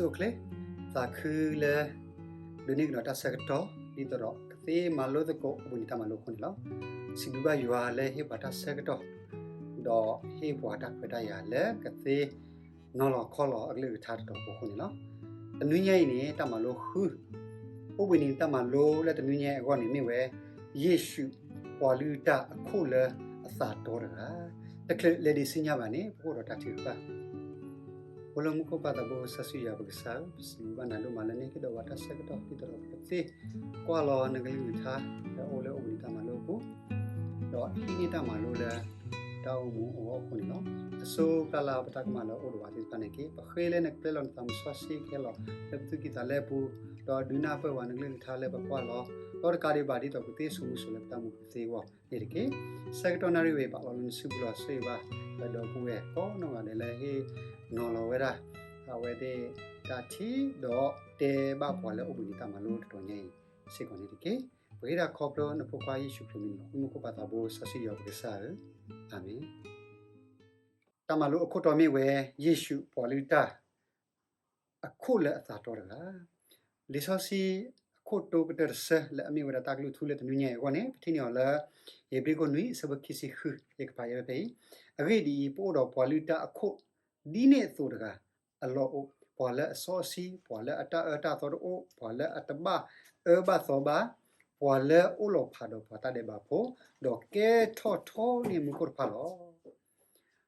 အိၣ်ချ့, သးခုလၢ ဒိးန့ၢ်ကဒီးတၢ်ဆၢကတီၢ် ဒ်သိးဒီးကသ့မၤလိသကိးအိၣ်ဘှံးနံၤတၢ်မၤလိအဃိန့ၣ်လီၤ. စံးဘျုးဘၣ်ယွၤလၢဟ့ၣ်ပှၤတၢ်ဆၢကတီၢ်, ဒီးဟ့ၣ်ပှၤတၢ်ခွဲးတၢ်ယာ်လၢကသ့ နီၤလီၤခီလီၤအကလုၢ်ကထါတတီၤဖိအဃိန့ၣ်လီၤ. တနွံညါအံၤန့ၣ် တၢ်မၤလိဃု, အိၣ်ဘှံးနံၤတၢ်မၤလိလၢတနွံညါအံၤအဂီၢ်န့ၣ်မ့ၢ်ဝဲ ယ့ၣ်ၡူး ပှၤလုၢ်တၢ်အခိၣ်လၢအသးတီတဂၤ, တချုးလဲၤဒံးဆူညါဘၣ်န့ၣ် ပကအိၣ်ဒီးတၢ်ထုကဖၣ် အိၣ်လၢမူခိၣ်ပၢ်သးဘိစီဆှံယွၤပကစၢ်ဧၢ, ပစံးဘျုးဘၣ်နၤဒိၣ်မးလၢနဟ့ၣ်ကဒီးပှၤတၢ်ဆၢကတီၢ် ဒ်သိးဒီးပကသ့ကွၢ်လီၤနကလုၢ်ကထါလၢအအိၣ်လၢအိၣ်ဘှံးနံၤတၢ်မၤလိအပူၤ, ဒီးဟံးန့ၢ်တၢ်မၤလိလၢ တၢ်အိၣ်မူအဂီၢ်အဃိန့ၣ်လီၤ. အစိပျၢ်လၢပတၢ်ကမၣ်လၢအအိၣ်ဒီးပှၤသ့ၣ်တဖၣ်န့ၣ်တက့ၢ်. ပဃ့လၢနကပျဲလီၤနသးစီဆှံကဟဲလီၤလၢပသူၣ်ကံၢ်သးလဲပူၤ, ဒီးဒုးနၢ်ပၢၢ်ပှၤနကလုၢ်ကထါလၢပကွၢ်လီၤ, ဒီးတကးဒံးဘၣ်ဒ်သိးပကသ့ဆိမိၣ်စိၤလၢပတၢ်မူပူၤသ့အဂီၢ်န့ၣ်တက့ၢ်. ဆၢကတီၢ်နၣ်ရံၣ်ဝဲပာ်လီၤလၢနစုပူၤလီၤ. ဆိၣ်ဂ့ၤဘၣ်ပဒီပုၢ်ဝဲၢ်ကိးနီၢ်ဂၤဒဲးလၢဟ့ၣ်နီၤလီၤဝဲဒၣ် အဝဲသ့ၣ်တၢ်ထံၣ် ဒီးတဲဘၣ်ပှၤလၢအိၣ်ဘှံးနံၤတၢ်မၤလိတတီၤညါအံၤစ့ၢ်ကီးန့ၣ်တက့ၢ်. ပဃ့တၢ်ခီဖျိနဖိခွါယ့ၣ်ၡူးခရံာ်မံၤန့ၣ်လီၤ. မူခိၣ်ပၢ်သးဘိစီဆှံယွၤပကစၢ်ဧၢ, အၤမ့ၣ်. တၢ်မၤလိအခိၣ်တီမ့ၢ်ဝဲ ယ့ၣ်ၡူးပှၤလုၢ်တၢ် အခိၣ်လၢအသးတီတဂၤ, လံာ်စီဆှံအခိၣ်တီကတၢၢ်တဆၢလၢအမ့ၢ်ဝဲဒၣ်တၢ်ကလုၢ်ထူလၢတနွံညါအံၤအဂီၢ်န့ၣ် ပထံၣ်န့ၢ်အီၤလၢ ဧ့ၤဘြံၤခိၣ်နွံအဆၢဖိခံဆံဃု ယကဖးယဲဖဲအံၤ, အဂ့ၢ်ဒ်အံၤ, ပအိၣ်ဒီးပှၤလုၢ်တၢ်အခိၣ် ဒ်န့ၣ်အသိးတဂၤအလီၢ်အိၣ်, ပှၤလၢအစီဆှံ, ပှၤလၢအတၢ်အၢတၢ်သီတအိၣ်, ပှၤလၢအတဘၣ်အၢဘၣ်သီဘၣ်, ပှၤလၢအအိၣ်လီၤဖးဒီးပှၤတၢ်ဒဲးဘးဖိ, ဒီးကဲထီၣ်ထီန့ၢ်မူခိၣ်တဖၣ်လီၤ.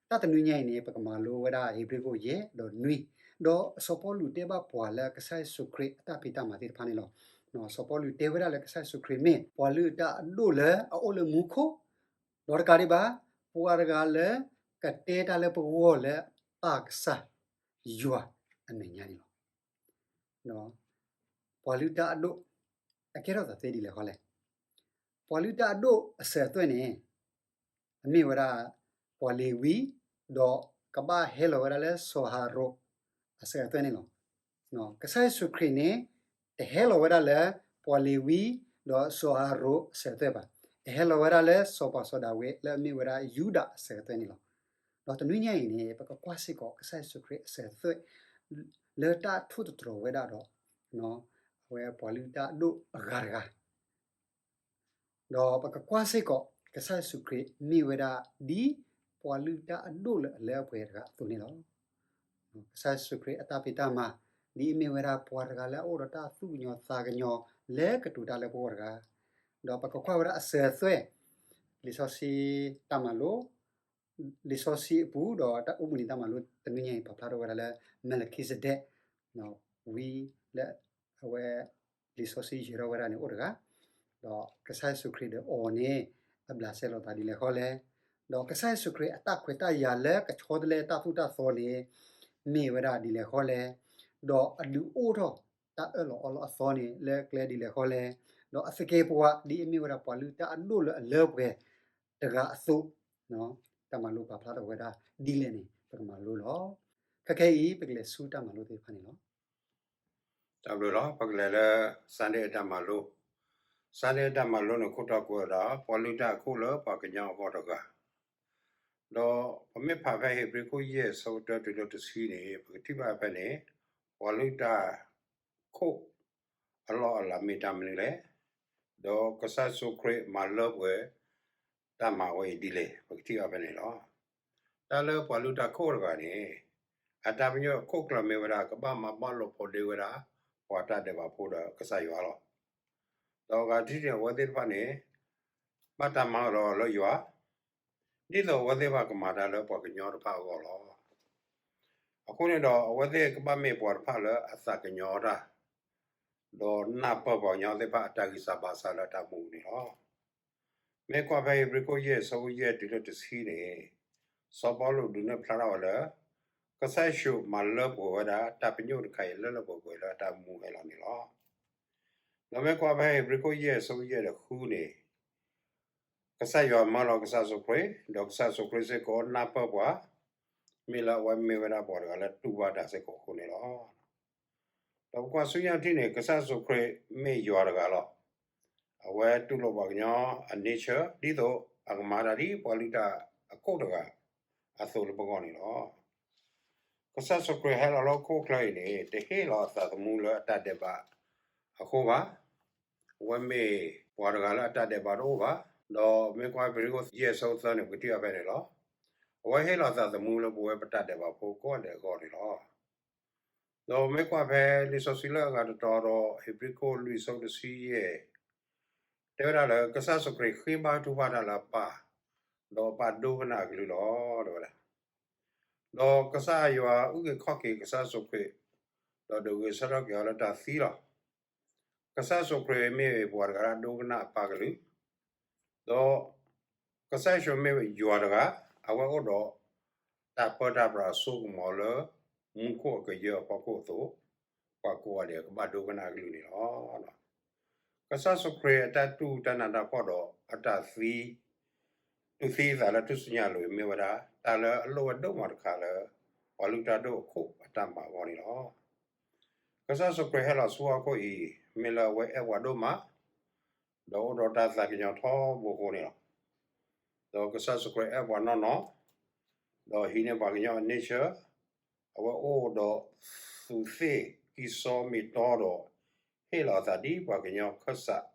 တၢ်တနွံညါအံၤန့ၣ် ပကမၤလိဝဲဒၣ်ဧ့ၤဘြံၤခိၣ်ယဲၢ်ဒီးနွံ, ဒီးစီၤပီလူးတဲဘၣ်ပှၤလၢကစၢ်ယ့ၣ်ၡူးခရံာ်အတၢ်ဖံးတၢ်မၤသ့ၣ်တဖၣ်န့ၣ်လီၤ. စီၤပီလူးတဲဝဲဒၣ်လၢကစၢ်ယ့ၣ်ၡူးခရံာ်မ့ၢ်ပှၤလုၢ်တၢ်အဒိၣ်လၢအအိၣ်လၢမူခိၣ်, ဒီးတကးဒံးဘၣ် ပှၤတဂၤလၢကတဲတၢ်လၢပဂီၢ်လၢပၢ်ကစၢ်ယွၤအမဲာ်ညါန့ၣ်လီၤ. ပှၤလုၢ်တၢ်အဒိၣ် အကဲထီၣ်သးသ့ဒ်လဲၣ်ဃီလဲၣ်. ပှၤလုၢ်တၢ်အဒိၣ်အစၢၤအသွဲၣ်န့ၣ် အမ့ၢ်ဝဲဒၣ် ပှၤလ့ၤဝံ, ဒီးကဘၣ်ဟဲလီၤဝဲဒၣ်လၢစီၤအၤရိၣ်အစၢၤအသွဲၣ်န့ၣ်လီၤ. ကစၢ်ယ့ၣ်ၡူးခရံာ်န့ၣ် တဟဲလီၤဝဲဒၣ်လၢ ပှၤလ့ၤဝံ, ဒီးစီၤအၤရိၣ်အစၢၤအသွဲၣ်ဘၣ်. တဟဲလီၤဝဲဒၣ်လၢစီၤပၤစီၤဒၤဝံးလၢအမ့ၢ်ဝဲဒၣ်ယူဒၤအစၢၤအသွဲၣ်န့ၣ်လီၤ. ဒီးတနွံညါအံၤန့ၣ် ပကကွၢ်စ့ၢ်ကီးကစၢ်ယ့ၣ်ၡူးခရံာ်အစၢၤအသွဲၣ် လၢတၢ်ထိၣ်သတြီၤဝဲဒၣ်ဒီး အဝဲပှၤလုၢ်တၢ်အဒိၣ်အဂၤတဂၤ ဒီးပကကွၢ်စ့ၢ်ကီး ကစၢ်ယ့ၣ်ၡူးခရံာ်မ့ၢ်ဝဲဒၣ် ဒ်ပှၤလုၢ်တၢ်အဒိၣ်လၢအလၢအပှဲၤတဂၤအသိးန့ၣ်လီၤ. ကစၢ်ယ့ၣ်ၡူးခရံာ်အတၢ်ဖံးတၢ်မၤ ဒ်အမ့ၢ်ဝဲဒၣ်ပှၤတဂၤလၢအအိၣ်ဒီးတၢ်သူၣ်ကညီၤသးကညီၤ လၢကတိၤတၢ်လၢပဂီၢ်တဂၤ, ဒီးပကကွၢ်ဝဲဒၣ်အစၢၤအသွဲၣ် လံာ်စီဆှံတၢ်မၤလိ လံာ်စီဆှံအပူၤ ဒီးတၢ်အိၣ်ဘှံးနံၤတၢ်မၤလိတနွံညါအံၤ ပာ်ဖျါထီၣ်ဝဲဒၣ်လၢ မ့လခံစဒဲး ဝံၤလၢအဝဲ လံာ်စီဆှံယဲၤထီၣ်ဝဲဒၣ်န့ၣ်အိၣ်တဂၤ, ဒီးကစၢ်ယ့ၣ်ၡူးခရံာ်ဒီးအီၤန့ၣ် အဘျးစဲလိာ်သးဒ်လဲၣ်ဃီလဲၣ်, ဒီးကစၢ်ယ့ၣ်ၡူးခရံာ်အတၢ်ခွဲးတၢ်ယာ်လၢကဆီတလဲတၢ်သိၣ်တၢ်သီန့ၣ် မ့ၢ်ဝဲဒၣ်ဒ်လဲၣ်ဃီလဲၣ်, ဒီးအဒုးအိၣ်ထီၣ်တၢ်အၢၣ်လီၤအီလီၤအသီန့ၣ် လၢကျဲဒ်လဲၣ်ဃီလဲၣ်, ဒီးအသကဲးပဝးဒ်အမ့ၢ်ဝဲဒၣ်ပှၤလုၢ်တၢ်အဒိၣ်လၢအလၢပှဲၤတဂၤအသိး တၢ်မၤလိပာ်ဖျါထီၣ်ဝဲဒၣ်ဒ်လဲၣ်န့ၣ် ပကမၤလိလီၤ. ခဲခဲအံၤ ပကလဲၤဆူတၢ်မၤလိသ့ၣ်တဖၣ်န့ၣ်လီၤ. တၢ်ဘျုးလီၤ. ပကလဲၤလၢ Sunday အတၢ်မၤလိ, Sunday အတၢ်မၤလိန့ၣ် ခိၣ်တီကွဲးဝဲဒၣ် ပှၤလုၢ်တၢ်အခိၣ်လၢပှၤကညီအဂီၢ်တဂၤ, ဒီးပမ့ၢ်ဖးဖဲဧ့ၤဘြံၤခိၣ်ယဲၢ်ဆၢကတၢၢ်တုၤလၢတဆံန့ၣ် ပကထံၣ်ဘၣ်ဖဲန့ၣ် ပှၤလုၢ်တၢ် ခိၣ်အလီၢ်အလၤမ့ၢ်တၢ်မနုၤလဲၣ်, ဒီးကစၢ်ယ့ၣ်ၡူးခရံာ်မၤလၢပှဲၤတၢ်မၤဝဲအံၤဒ်လဲၣ် ပကထံၣ်ဘၣ်ဖဲန့ၣ်လီၤ. တၢ်လၢပှၤလုၢ်တၢ်ခိၣ်တဂၤန့ၣ် အတၢ်ပညိၣ်အခိၣ်ကျၢၢ်မ့ၢ်ဝဲဒၣ် ကဘၣ်မၤဘၣ်လိာ်ဖိးဒ့ဝဲဒၣ် ပှၤတၢ်ဒဲးဘးဖိဒီးကစၢ်ယွၤလီၤ. ဒီးအဂၤတထံၣ်န့ၣ် အဝဲသ့ၣ်တဖၣ်န့ၣ် ဘၣ်တၢ်မၤအၢၣ်လီၤအီလီၤလၢယွၤ ဒ်သိးအဝဲသ့ၣ်ဘၣ်ကမၤတၢ်လၢပှၤကညီတဖၣ်အဂီၢ်လီၤ. အဃိန့ၣ်ဒီး အဝဲသ့ၣ်ကဘၣ်မ့ၢ်ပှၤတဖၣ်လၢအသးကညီၤတၢ်, ဒီးနၢ်ပၢၢ်ပှၤကညီသ့ၣ်တဖၣ်အတၢ်ဂံၢ်စၢ်ဘါစၢ်လၢတၢ်မူန့ၣ်လီၤ. မ့ၢ်ကွၢ်ဖဲဧ့ၤဘြံၤခိၣ်ယဲၢ်ဆၢဖိယဲၢ်တုၤလၢတဆံန့ၣ် စီၤပီလူးဒုးနဲၣ်ဖျါထီၣ်ဝဲလၢ ကစၢ်ယ့ၣ်ၡူးမၤလၢပှဲၤဝဲဒၣ် တၢ်ပညိၣ်တခါအံၤလၢလၢပှဲၤပှဲၤလၢတၢ်မူဟဲလီၤန့ၣ်လီၤ. ဒီးမ့ၢ်ကွၢ်ဖဲဧ့ၤဘြံၤခိၣ်ယဲၢ်ဆၢဖိယဲၢ်ဒီးဃုန့ၣ် ကစၢ်ယွၤမၢလီၤကစၢ်ယ့ၣ်ၡူးခရံာ်, ဒီးကစၢ်ယ့ၣ်ၡူးခရံာ်စ့ၢ်ကီးနၢ်ပၢၢ်ပှၤ, မ့ၢ်လၢအဝဲမ့ၢ်ဝဲဒၣ်ပှၤတဂၤလၢတူၢ်ဘၣ်တၢ်စ့ၢ်ကီးအဃိန့ၣ်လီၤ. ဒီးပကွၢ်ဆူညါထံၣ်န့ၣ် ကစၢ်ယ့ၣ်ၡူးခရံာ်မ့ၢ်ယွၤတဂၤလီၤ. အဝဲတူၢ်လိာ်ပှၤကညီအ nature ဒ်သိးအကမၤတၢ်ဒ်ပှၤလုၢ်တၢ်အခိၣ်တဂၤအသိးလၢပဂီၢ်န့ၣ်လီၤ. ကစၢ်ယ့ၣ်ၡူးခရံာ်ဟဲလီၤလၢဟီၣ်ခိၣ်ချၢအံၤန့ၣ် တဟ့ၣ်လီၤအသးသမူလၢအတၢ်ဒဲးဘးအဃိဘၣ်. အဝဲမ့ၢ်ပှၤတဂၤလၢအတၢ်ဒဲးဘးတအိၣ်ဘၣ်. ဒီးမ့ၢ်ကွၢ်ဖဲရ့ၣ်ခိၣ်ယဲၢ်ဆၢသၢန့ၣ် ပကထံၣ်အီၤဖဲန့ၣ်လီၤ. အဝဲဟ့ၣ်လီၤအသးသမူလၢပဝဲပတၢ်ဒဲးဘးဖိကိးဂၤဒဲးအဂီၢ်န့ၣ်လီၤ. ဒီးမ့ၢ်ကွၢ်ဖဲလံာ်စီဆှံလၢအဂၤတတီၤဒီး ဧ့ၤဘြံၤခိၣ်လွံၢ်ဆၢတဆံယဲၢ် တဲဝဲဒၣ်လၢ ကစၢ်ယ့ၣ်ၡူးခရံာ်ဃ့ဘါထုကဖၣ်တၢ်လၢအပၢ်, ဒီးအပၢ်ဒိကနၣ်အကလုၢ်လီၤ တဲဝဲဒၣ်. ဒီးကစၢ်ယွၤအုၣ်က့ၤခီၣ်က့ၤကစၢ်ယ့ၣ်ၡူးခရံာ်, ဒီးဒုးဂဲၤဆၢထၢၣ်က့ၤအီၤလၢတၢ်သံလီၤ. ကစၢ်ယ့ၣ်ၡူးခရံာ်မ့ၢ်ပှၤတဂၤလၢအဒိကနၣ်အပၢ်ကလုၢ်, ဒီးကစၢ်ယ့ၣ်ၡူးမ့ၢ်ယွၤတဂၤ, အဝဲအိၣ်ဒီးတၢ်ပၢတၢ်ပြးအစိကမီၤလၢမူခိၣ်အကယၢအဖီခိၣ်အသိး, ပှၤကိးဂၤဒဲးကဘၣ်ဒိကနၣ်အကလုၢ်န့ၣ်လီၤ. ကစၢ်ယ့ၣ်ၡူးခရံာ်အတၢ်တူၢ်တၢ်နးတၢ်ဖှီၣ်ဒီးအတၢ်သံ, တူၢ်သံအသးလၢထူၣ်စုညါအလိၤ မ့ၢ်ဝဲဒၣ် တၢ်လၢအလိၣ်ဝဲဒိၣ်မးတခါလၢ ပှၤလုၢ်တၢ်ဒိၣ်အခိၣ်အတၢ်မၤအဂီၢ်န့ၣ်လီၤ. ကစၢ်ယ့ၣ်ၡူးခရံာ်ဟဲလီၤဆူဟီၣ်ခိၣ်အံၤ မ့ၢ်လၢအဝဲအဲၣ်ပှၤဒိၣ်မး, ဒီးအိၣ်ဒီးတၢ်သးကညီၤထီဘိအဃိန့ၣ်လီၤ. ဒီးကစၢ်ယ့ၣ်ၡူးခရံာ်အဲၣ်ပှၤနီၢ်နီၢ်, ဒီးဟံးန့ၢ်ပှၤကညီအnature, အဝဲအိၣ်ဒီးသူးသ့ၣ်ကံၢ်စီမ့ၢ်တီဒီး ဟ့ၣ်လီၤအသးဒ်ပှၤကညီခၢၣ်စး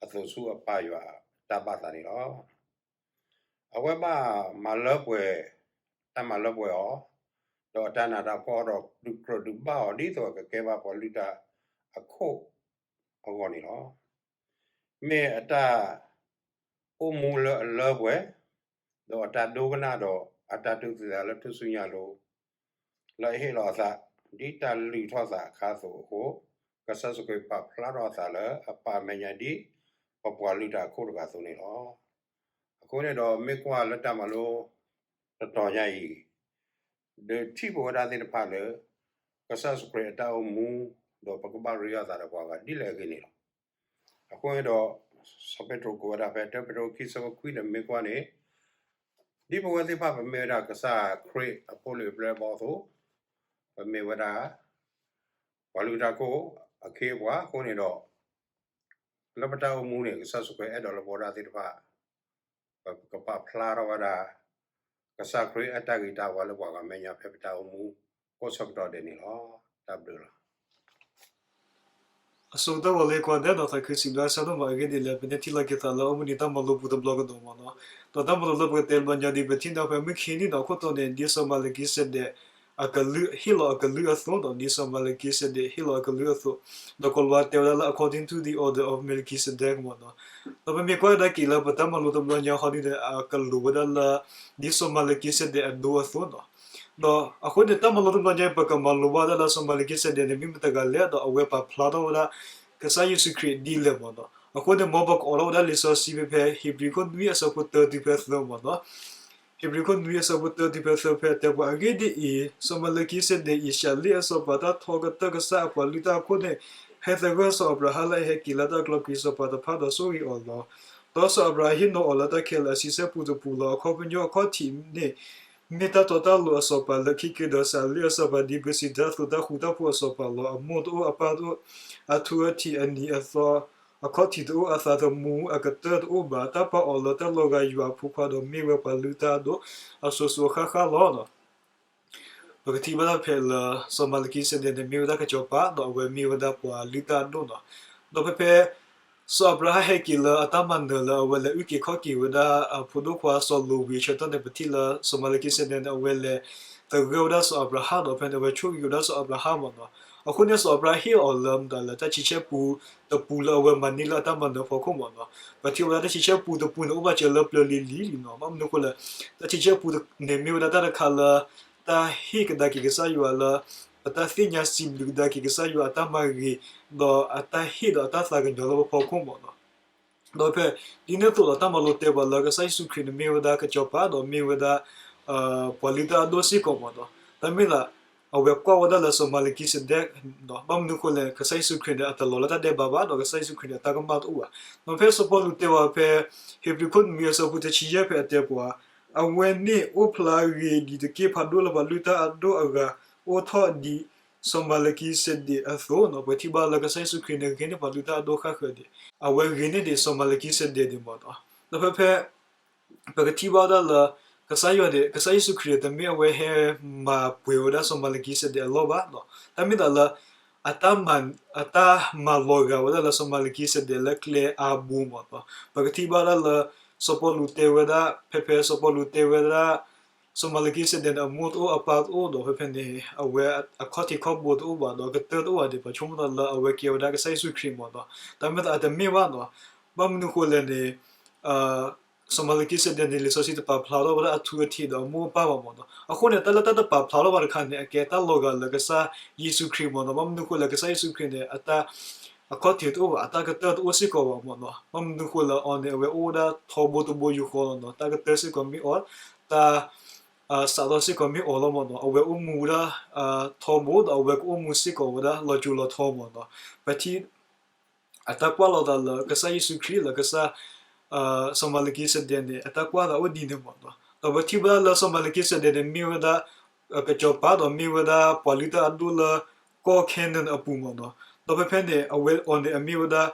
အသိးဆူအပၢ်ယွၤအတၢ်ဘၣ်သးန့ၣ်လီၤ. အဝဲဘၣ်မၤလၢပှဲၤ, တၢ်မၤလၢပှဲၤအီၤ, ဒီးအတၢ်နးတၢ်ဖှီၣ်ဒီးဒုးကြၢးဒုးဘၣ်အီၤ ဒ်သိးအကကဲဘၣ်ပှၤလုၢ်တၢ်အခိၣ်အဂီၢ်န့ၣ်လီၤ. မ့ၢ်အတၢ်အိၣ်မူလၢအလၢပှဲၤ, ဒီးအတၢ်ဒိကနၣ်ဒီးအတၢ်တူၢ်သံသးလၢထူၣ်စုညါအလိၤ, လၢအဟ့ၣ်လီၤအသး ဒ်တၢ်လုၢ်ထီၣ်သးအခါအသိးအဃိ, ကစၢ်ယ့ၣ်ၡူးခရံာ်ပာ်ဖျါထီၣ်အသးလၢအပၢ်အမဲာ်ညါဒ်ပပှၤလုၢ်တၢ်အခိၣ်တဂၤအသိးန့ၣ်လီၤ. အဃိန့ၣ်ဒီးမ့ၢ်ကွၢ်လၢတၢ်မၤလိတတီၤညါအံၤ, ဒုးထံၣ်ပဝဲဒၣ်သ့ၣ်တဖၣ်လၢ ကစၢ်ယ့ၣ်ၡူးခရံာ်အတၢ်အိၣ်မူ, ဒီးပကဘၣ်ရ့အီၤသးဒီးပှၤဂၤဒ်လဲၣ်အဂ့ၢ်န့ၣ်လီၤ. အဃိန့ၣ်ဒီး စီၤပ့းတရူးကွဲးဝဲဒၣ်ဖဲ တၢပ့းတရူးခံဆၢဖိခွံန့ၣ်မ့ၢ်ကွၢ်န့ၣ်, ဒ်ပဝဲသ့ၣ်တဖၣ်ပမ့ၢ်ဝဲဒၣ်ကစၢ်ခရံာ်အဖိလံၤပျဲၢ်ဘီအသိး, ပမ့ၢ်ဝဲဒၣ် ပှၤလုၢ်တၢ်အခိၣ်အခ့အပှၤအဃိန့ၣ်ဒီး, လၢပတၢ်အိၣ်မူန့ၣ် ကစၢ်ယ့ၣ်ၡူးခရံာ်အဲၣ်ဒိးလၢပဝဲဒၣ်သ့ၣ်တဖၣ် ပကပာ်ဖျါထီၣ်ဝဲဒၣ် ကစၢ်ခရံာ်အတၢ်ဂံၢ်တၢ်ဘါလၢပှၤဂၤမဲာ်ညါဖဲပတၢ်အိၣ်မူကိးဆၢကတီၢ်ဒဲးန့ၣ်လီၤ. တၢ်ဘျုးလီၤ. အဆိကတၢၢ်ဝဲလၢကွၢ်ဒဲးဒီးသးခုစံးဘျုးကစၢ်ဒိၣ်မးအဂ့ၢ်ဒ်လဲၣ် ပန့ၢ်ထံၣ်လိာ်က့ၤသးလၢအအိၣ်မူနံၤတၢ်မၤလိပူၤတဘျီကဒီးမ့ၢ်နီၤ, ဒီးတၢ်မၤလိလၢပကတဲတဘျီညါဒ် ပထံၣ်န့ၢ်ဖဲမုၢ်ခံနံၤဒီးအခိၣ်တီန့ၣ် ဒ်စီၤမၤလကံစဲးဒဲး အကလုၢ်ဟ့ၣ်လီၤအကလုၢ်အသိးဒီး ဒ်စီၤမၤလကံစဲးဒဲးဟ့ၣ်လီၤအကလုၢ်အသိး, ဒီးကိးလီၤတဲဝဲဒၣ်လၢ according to the order of Melchizedek မ့ၢ်နီၤ. ဒီးပမ့ၢ်ကွၢ်ကဒါက့ၤလၢပတၢ်မၤလိတဘျီညါဟီဒ်န့ၣ် အကလိၤဝဲဒၣ်လၢ ဒ်စီၤမၤလကံစဲးဒဲးအဒိအသိးနီၤ. ဒီးအဃိန့ၣ် တၢ်မၤလိတဘျီညါ ပကမၤလိဘၣ်ဝဲဒၣ်လၢစီၤမၤလကံစဲးဒဲးန့ၣ် မ့ၢ်မတၤတဂၤလဲၣ် ဒီးအဝဲပာ်ဖျါထီၣ်ဝဲဒၣ် ကစၢ်ယ့ၣ်ၡူးခရံာ်ဒ်လဲၣ်မ့ၢ်နီၤ. အဃိန့ၣ် မ်ပကအိးထီၣ်ဝဲဒၣ်လံာ်စီဆှံဖဲ ဧ့ၤဘြံၤခိၣ်နွံအဆၢဖိတၢတုၤဖဲသၢမ့ၢ်နီၤ. ဧ့ၤဘြံၤခိၣ်နွံအဆၢဖိတၢတုၤဖဲသၢဖဲအတဲပှၤ အဂ့ၢ်ဒ်အံၤ, စီၤမၤလကံစဲးဒဲးအံၤ စှၤလံအစီၤပၤတၢ်ထီကတၢၢ်ကစၢ်အပှၤလုၢ်တၢ်အခိၣ်န့ၣ် ဟဲသဂၢၢ်စီၤအၤဘြၤဟၣ်လၢအဟဲက့ၤလၢတၢ်ကလီကလီစီၤပၤတဖၣ်ဒီးဆိၣ်ဂ့ၤအီၤလီၤ. ဒီးစီၤအၤဘြၤဟၣ်ဟ့ၣ်နီၤအီၤလၢတၢ်ခဲလၢာ်အဆံဆဲၣ်ပူတပူလီၤ. အခီပညီအခီၣ်ထံးန့ၣ် မ့ၢ်တၢ်တီတၢ်လိၤအစီၤပၤလၢခံက့ၤဒီးစှၤလံအစီၤပၤဒ်ပစံးတၢ်အသိးတၢ်ဃူတၢ်ဖိးအစီၤပၤလီၤ. အမိၢ်တအိၣ်အပၢ်တအိၣ်, အထူအထံးအနံၤအသီ အခီၣ်ထံးတအိၣ်အသးသမူအကတၢၢ်တအိၣ်ဘၣ်. တၢ်ပာ်အီၤလၢတၢ်လီၤဂာ်ယွၤအဖိခွါဒီးမ့ၢ်ဝဲပှၤလုၢ်တၢ်အဒိၣ်အစိၤစိၤအဃၣ်ဃၣ်လီၤ. ပကထံၣ်ဘၣ်တၢ်ဖဲလၢ စီၤမၤလကံစဲးဒဲးန့ၣ် မ့ၢ်ဝဲဒၣ်ကစီၤပၤဒီးအဝဲမ့ၢ်ဝဲဒၣ်ပှၤလုၢ်တၢ်အဒိၣ်နီၤ. ဒီးဖဲဖဲ စီၤအၤဘြၤဟၣ်ဟဲက့ၤလၢအတၢ်မၤနၢၤလၢအဝဲလဲၤအုၣ်က့ၤခီၣ်က့ၤဝဲဒၣ်အဖိဒိၣ်ခွါစီၤလီၤဝံၤအဆၢကတီၢ်န့ၣ် ပထံၣ်လၢစီၤမၤလကံစဲးဒဲးန့ၣ် အဝဲလဲၤသဂၢၢ်ဝဲဒၣ်စီၤအၤဘြၤဟၣ်ဒီးဖဲန့ၣ် အဝဲဆိၣ်ဂ့ၤဝဲဒၣ်စီၤအၤဘြၤဟၣ်မ့ၢ်နီၤ. အဃိန့ၣ် စီၤအၤဘြၤဟၣ်ဟ့ၣ်အီၤလၢမတၤလဲၣ် တၢ်ဆံဆဲၣ်ပူတပူလၢအဝဲမၤန့ၢ်လၢအတၢ်မၤနၢၤဖီခိၣ်မ့ၢ်နီၤ. ပထံၣ်ဝဲဒၣ်တၢ်ဆံဆဲၣ်ပူတပူန့ၣ် အိၣ်ဘၣ်စၢၤလၢပျၢၤလံၤလံၤလံၤနီၤ. ဘၣ်မနုၤအဃိလဲၣ်, တၢ်ဆံဆဲၣ်ပူန့ၣ်မ့ၢ်ဝဲဒၣ်တၢ်တခါလၢ တၢ်ဟ့ၣ်ကဒါက့ၤကစၢ်ယွၤလၢ ပတၢ်သ့ၣ်ညါစံးဘျုးကဒါက့ၤကစၢ်ယွၤအတၢ်မၤဂ့ၤ, ဒီးအတၢ်ဟ့ၣ်ဒီးအတၢ်သးကညီၤလၢပဖီခိၣ်မ့ၢ်နီၤ. ဒီးဖဲ ဒ်န့ၣ်အသိးဒီးတၢ်မၤလိတဲပှၤလၢကစၢ်ယ့ၣ်ၡူးခရံာ်န့ၣ်မ့ၢ်ဝဲဒၣ်ကစီၤပၤ ဒီးမ့ၢ်ဝဲဒၣ် ပှၤလုၢ်တၢ်အဒိၣ်စ့ၢ်ကီးမ့ၢ်နီၤ. တၢ်မ့ၢ်သး အဝဲကွၢ်ဝဲဒၣ်လၢစီၤမၤလကံစဒဲး, ဘၣ်မနုၤအဃိလဲၣ် ကစၢ်ယ့ၣ်ၡူးခရံာ်န့ၣ် အတလီၤလၢတၢ်ဒဲးဘးဘၣ် ဒီးကစၢ်ယ့ၣ်ၡူးခရံာ်န့ၣ် အတၢ်ကမၣ်တအိၣ်ဘၣ်. ဒီးဖဲစီၤပီလူးတဲဝဲဖဲ ဧ့ၤဘြံၤခိၣ်နွံအဆၢဖိတဆံယဲၢ်ဖဲအတဲပှၤ, အဝဲန့ၣ်အိၣ်ဖျါဂ့ၤဒံးတက့ၢ် ဖးဒိၣ်လၢပှၤလုၢ်တၢ်အဒိၣ်အဂၤ အိၣ်ထီၣ်ဒ်စီၤမၤလကံစဒဲးအသိးနီၤ. ပထံၣ်ဘၣ်လၢကစၢ်ယ့ၣ်ၡူးခရံာ်န့ၣ် ဂ့ၤန့ၢ်ပှၤလုၢ်တၢ်အဒိၣ်ဃၣ်ဃၢၤဒံး, အဝဲဂ့ၤန့ၢ်ဒံးစီၤမၤလကံစဒဲးဒံးမ့ၢ်နီၤ. ဒီးဖဲဖဲ ပကထံၣ်ဘၣ်ဒၣ်လၢ ကစၢ်ယွၤန့ၣ် ကစၢ်ယ့ၣ်ၡူးခရံာ်န့ၣ် တမ့ၢ်အဝဲဟဲမၤပှဲၤဝဲဒၣ်စီၤမၤလကံစဒဲးအလီၢ်ဘၣ်နီၤ. တၢ်မ့ၢ်သးလၢ အတၢ်မၤ အတၢ်မၤလီၤဂာ်ဝဲဒၣ်လၢစီၤမၤလကံစဒဲးလၢကျဲအါဘိမ့ၢ်နီၤ. ပကထံၣ်ဘၣ်ဒၣ်လၢ စီၤပီလူးတဲဝဲဒၣ် ဖဲဖဲစီၤပီလူးတဲဝဲဒၣ် စီၤမၤလကံစဒဲးန့ၣ် အမိၢ်တအိၣ်အပၢ်တအိၣ်ဒီး ဖဲဖဲန့ၣ် အဝဲအခီၣ်ထံးခီၣ်ဘိတအိၣ်ဘၣ်ဒီး ကတၢၢ်တအိၣ်ဘၣ်န့ၣ် ပှၤဆိကမိၣ်သးလၢအဝဲကဲဝဲဒၣ်ကစၢ်ယ့ၣ်ၡူးခရံာ်မ့ၢ်နီၤ. တၢ်မ့ၢ်သးအတမ့ၢ်ဘၣ်နီၤ. ဘၣ်မနုၤဃိလဲၣ်န့ၣ် စီၤမၤလကံစဒဲးန့ၣ် လံာ်စီဆှံတပာ်ဖျါထီၣ်ဝဲဒၣ်အထူအထံးဒီးအမိၢ်အပၢ်ဘၣ်မ့ၢ်နီၤ. အဃိန့ၣ် တၢ်လၢတၢ်တပာ်ဖျါထီၣ်ဘၣ်တခါန့ၣ် အကဲတၢ်လီၤဂာ်လၢကစၢ်ယ့ၣ်ၡူးခရံာ်မ့ၢ်နီၤ. ဘၣ်မနုၤဃိလဲၣ် ကစၢ်ယ့ၣ်ၡူးခရံာ်န့ၣ် အတၢ်အခီၣ်ထံးတအိၣ်ဘၣ်, အတၢ်ကတၢၢ်တအိၣ်စ့ၢ်ကီးဘၣ်မ့ၢ်နီၤ. ဘၣ်မနုၤဃိလဲၣ် အီၤန့ၣ် အဝဲအိၣ်ဝဲဒၣ်ထီဘိတဘိယူၢ်ဃီလီၤနီၤ. တၢ်ကတၢၢ်စ့ၢ်ကီးမ့ၢ်အီၤ, တၢ် စးထီၣ်စ့ၢ်ကီးမ့ၢ်အီၤလီၤမ့ၢ်နီၤ. အဝဲအိၣ်မူဝဲဒၣ် ထီဘိဒီးအဝဲကအိၣ်မူစ့ၢ်ကီးဝဲဒၣ်လီၤစိၤလီၤထီမ့ၢ်နီၤ. ပထံၣ် အတၢ်ကွၢ်လိာ်သးလၢကစၢ်ယ့ၣ်ၡူးခရံာ်လၢကစၢ် စီၤမၤလကံစဒဲးန့ၣ် အတၢ်ကွၢ်သးအိၣ်ဒ်န့ၣ်မ့ၢ်နီၤ. ဒီးပထံၣ်ဘၣ်လၢစီၤမၤလကံစဒဲးန့ၣ် မ့ၢ်ဝဲဒၣ် ကစီၤပၤဒီးမ့ၢ်ဝဲဒၣ်ပှၤလုၢ်တၢ်အဒိၣ်လၢကီၢ်ခဲနန်အပူၤမ့ၢ်နီၤ. ဒီးဖဲဖဲန့ၣ် အဝဲအီၤန့ၣ် အမ့ၢ်ဝဲဒၣ်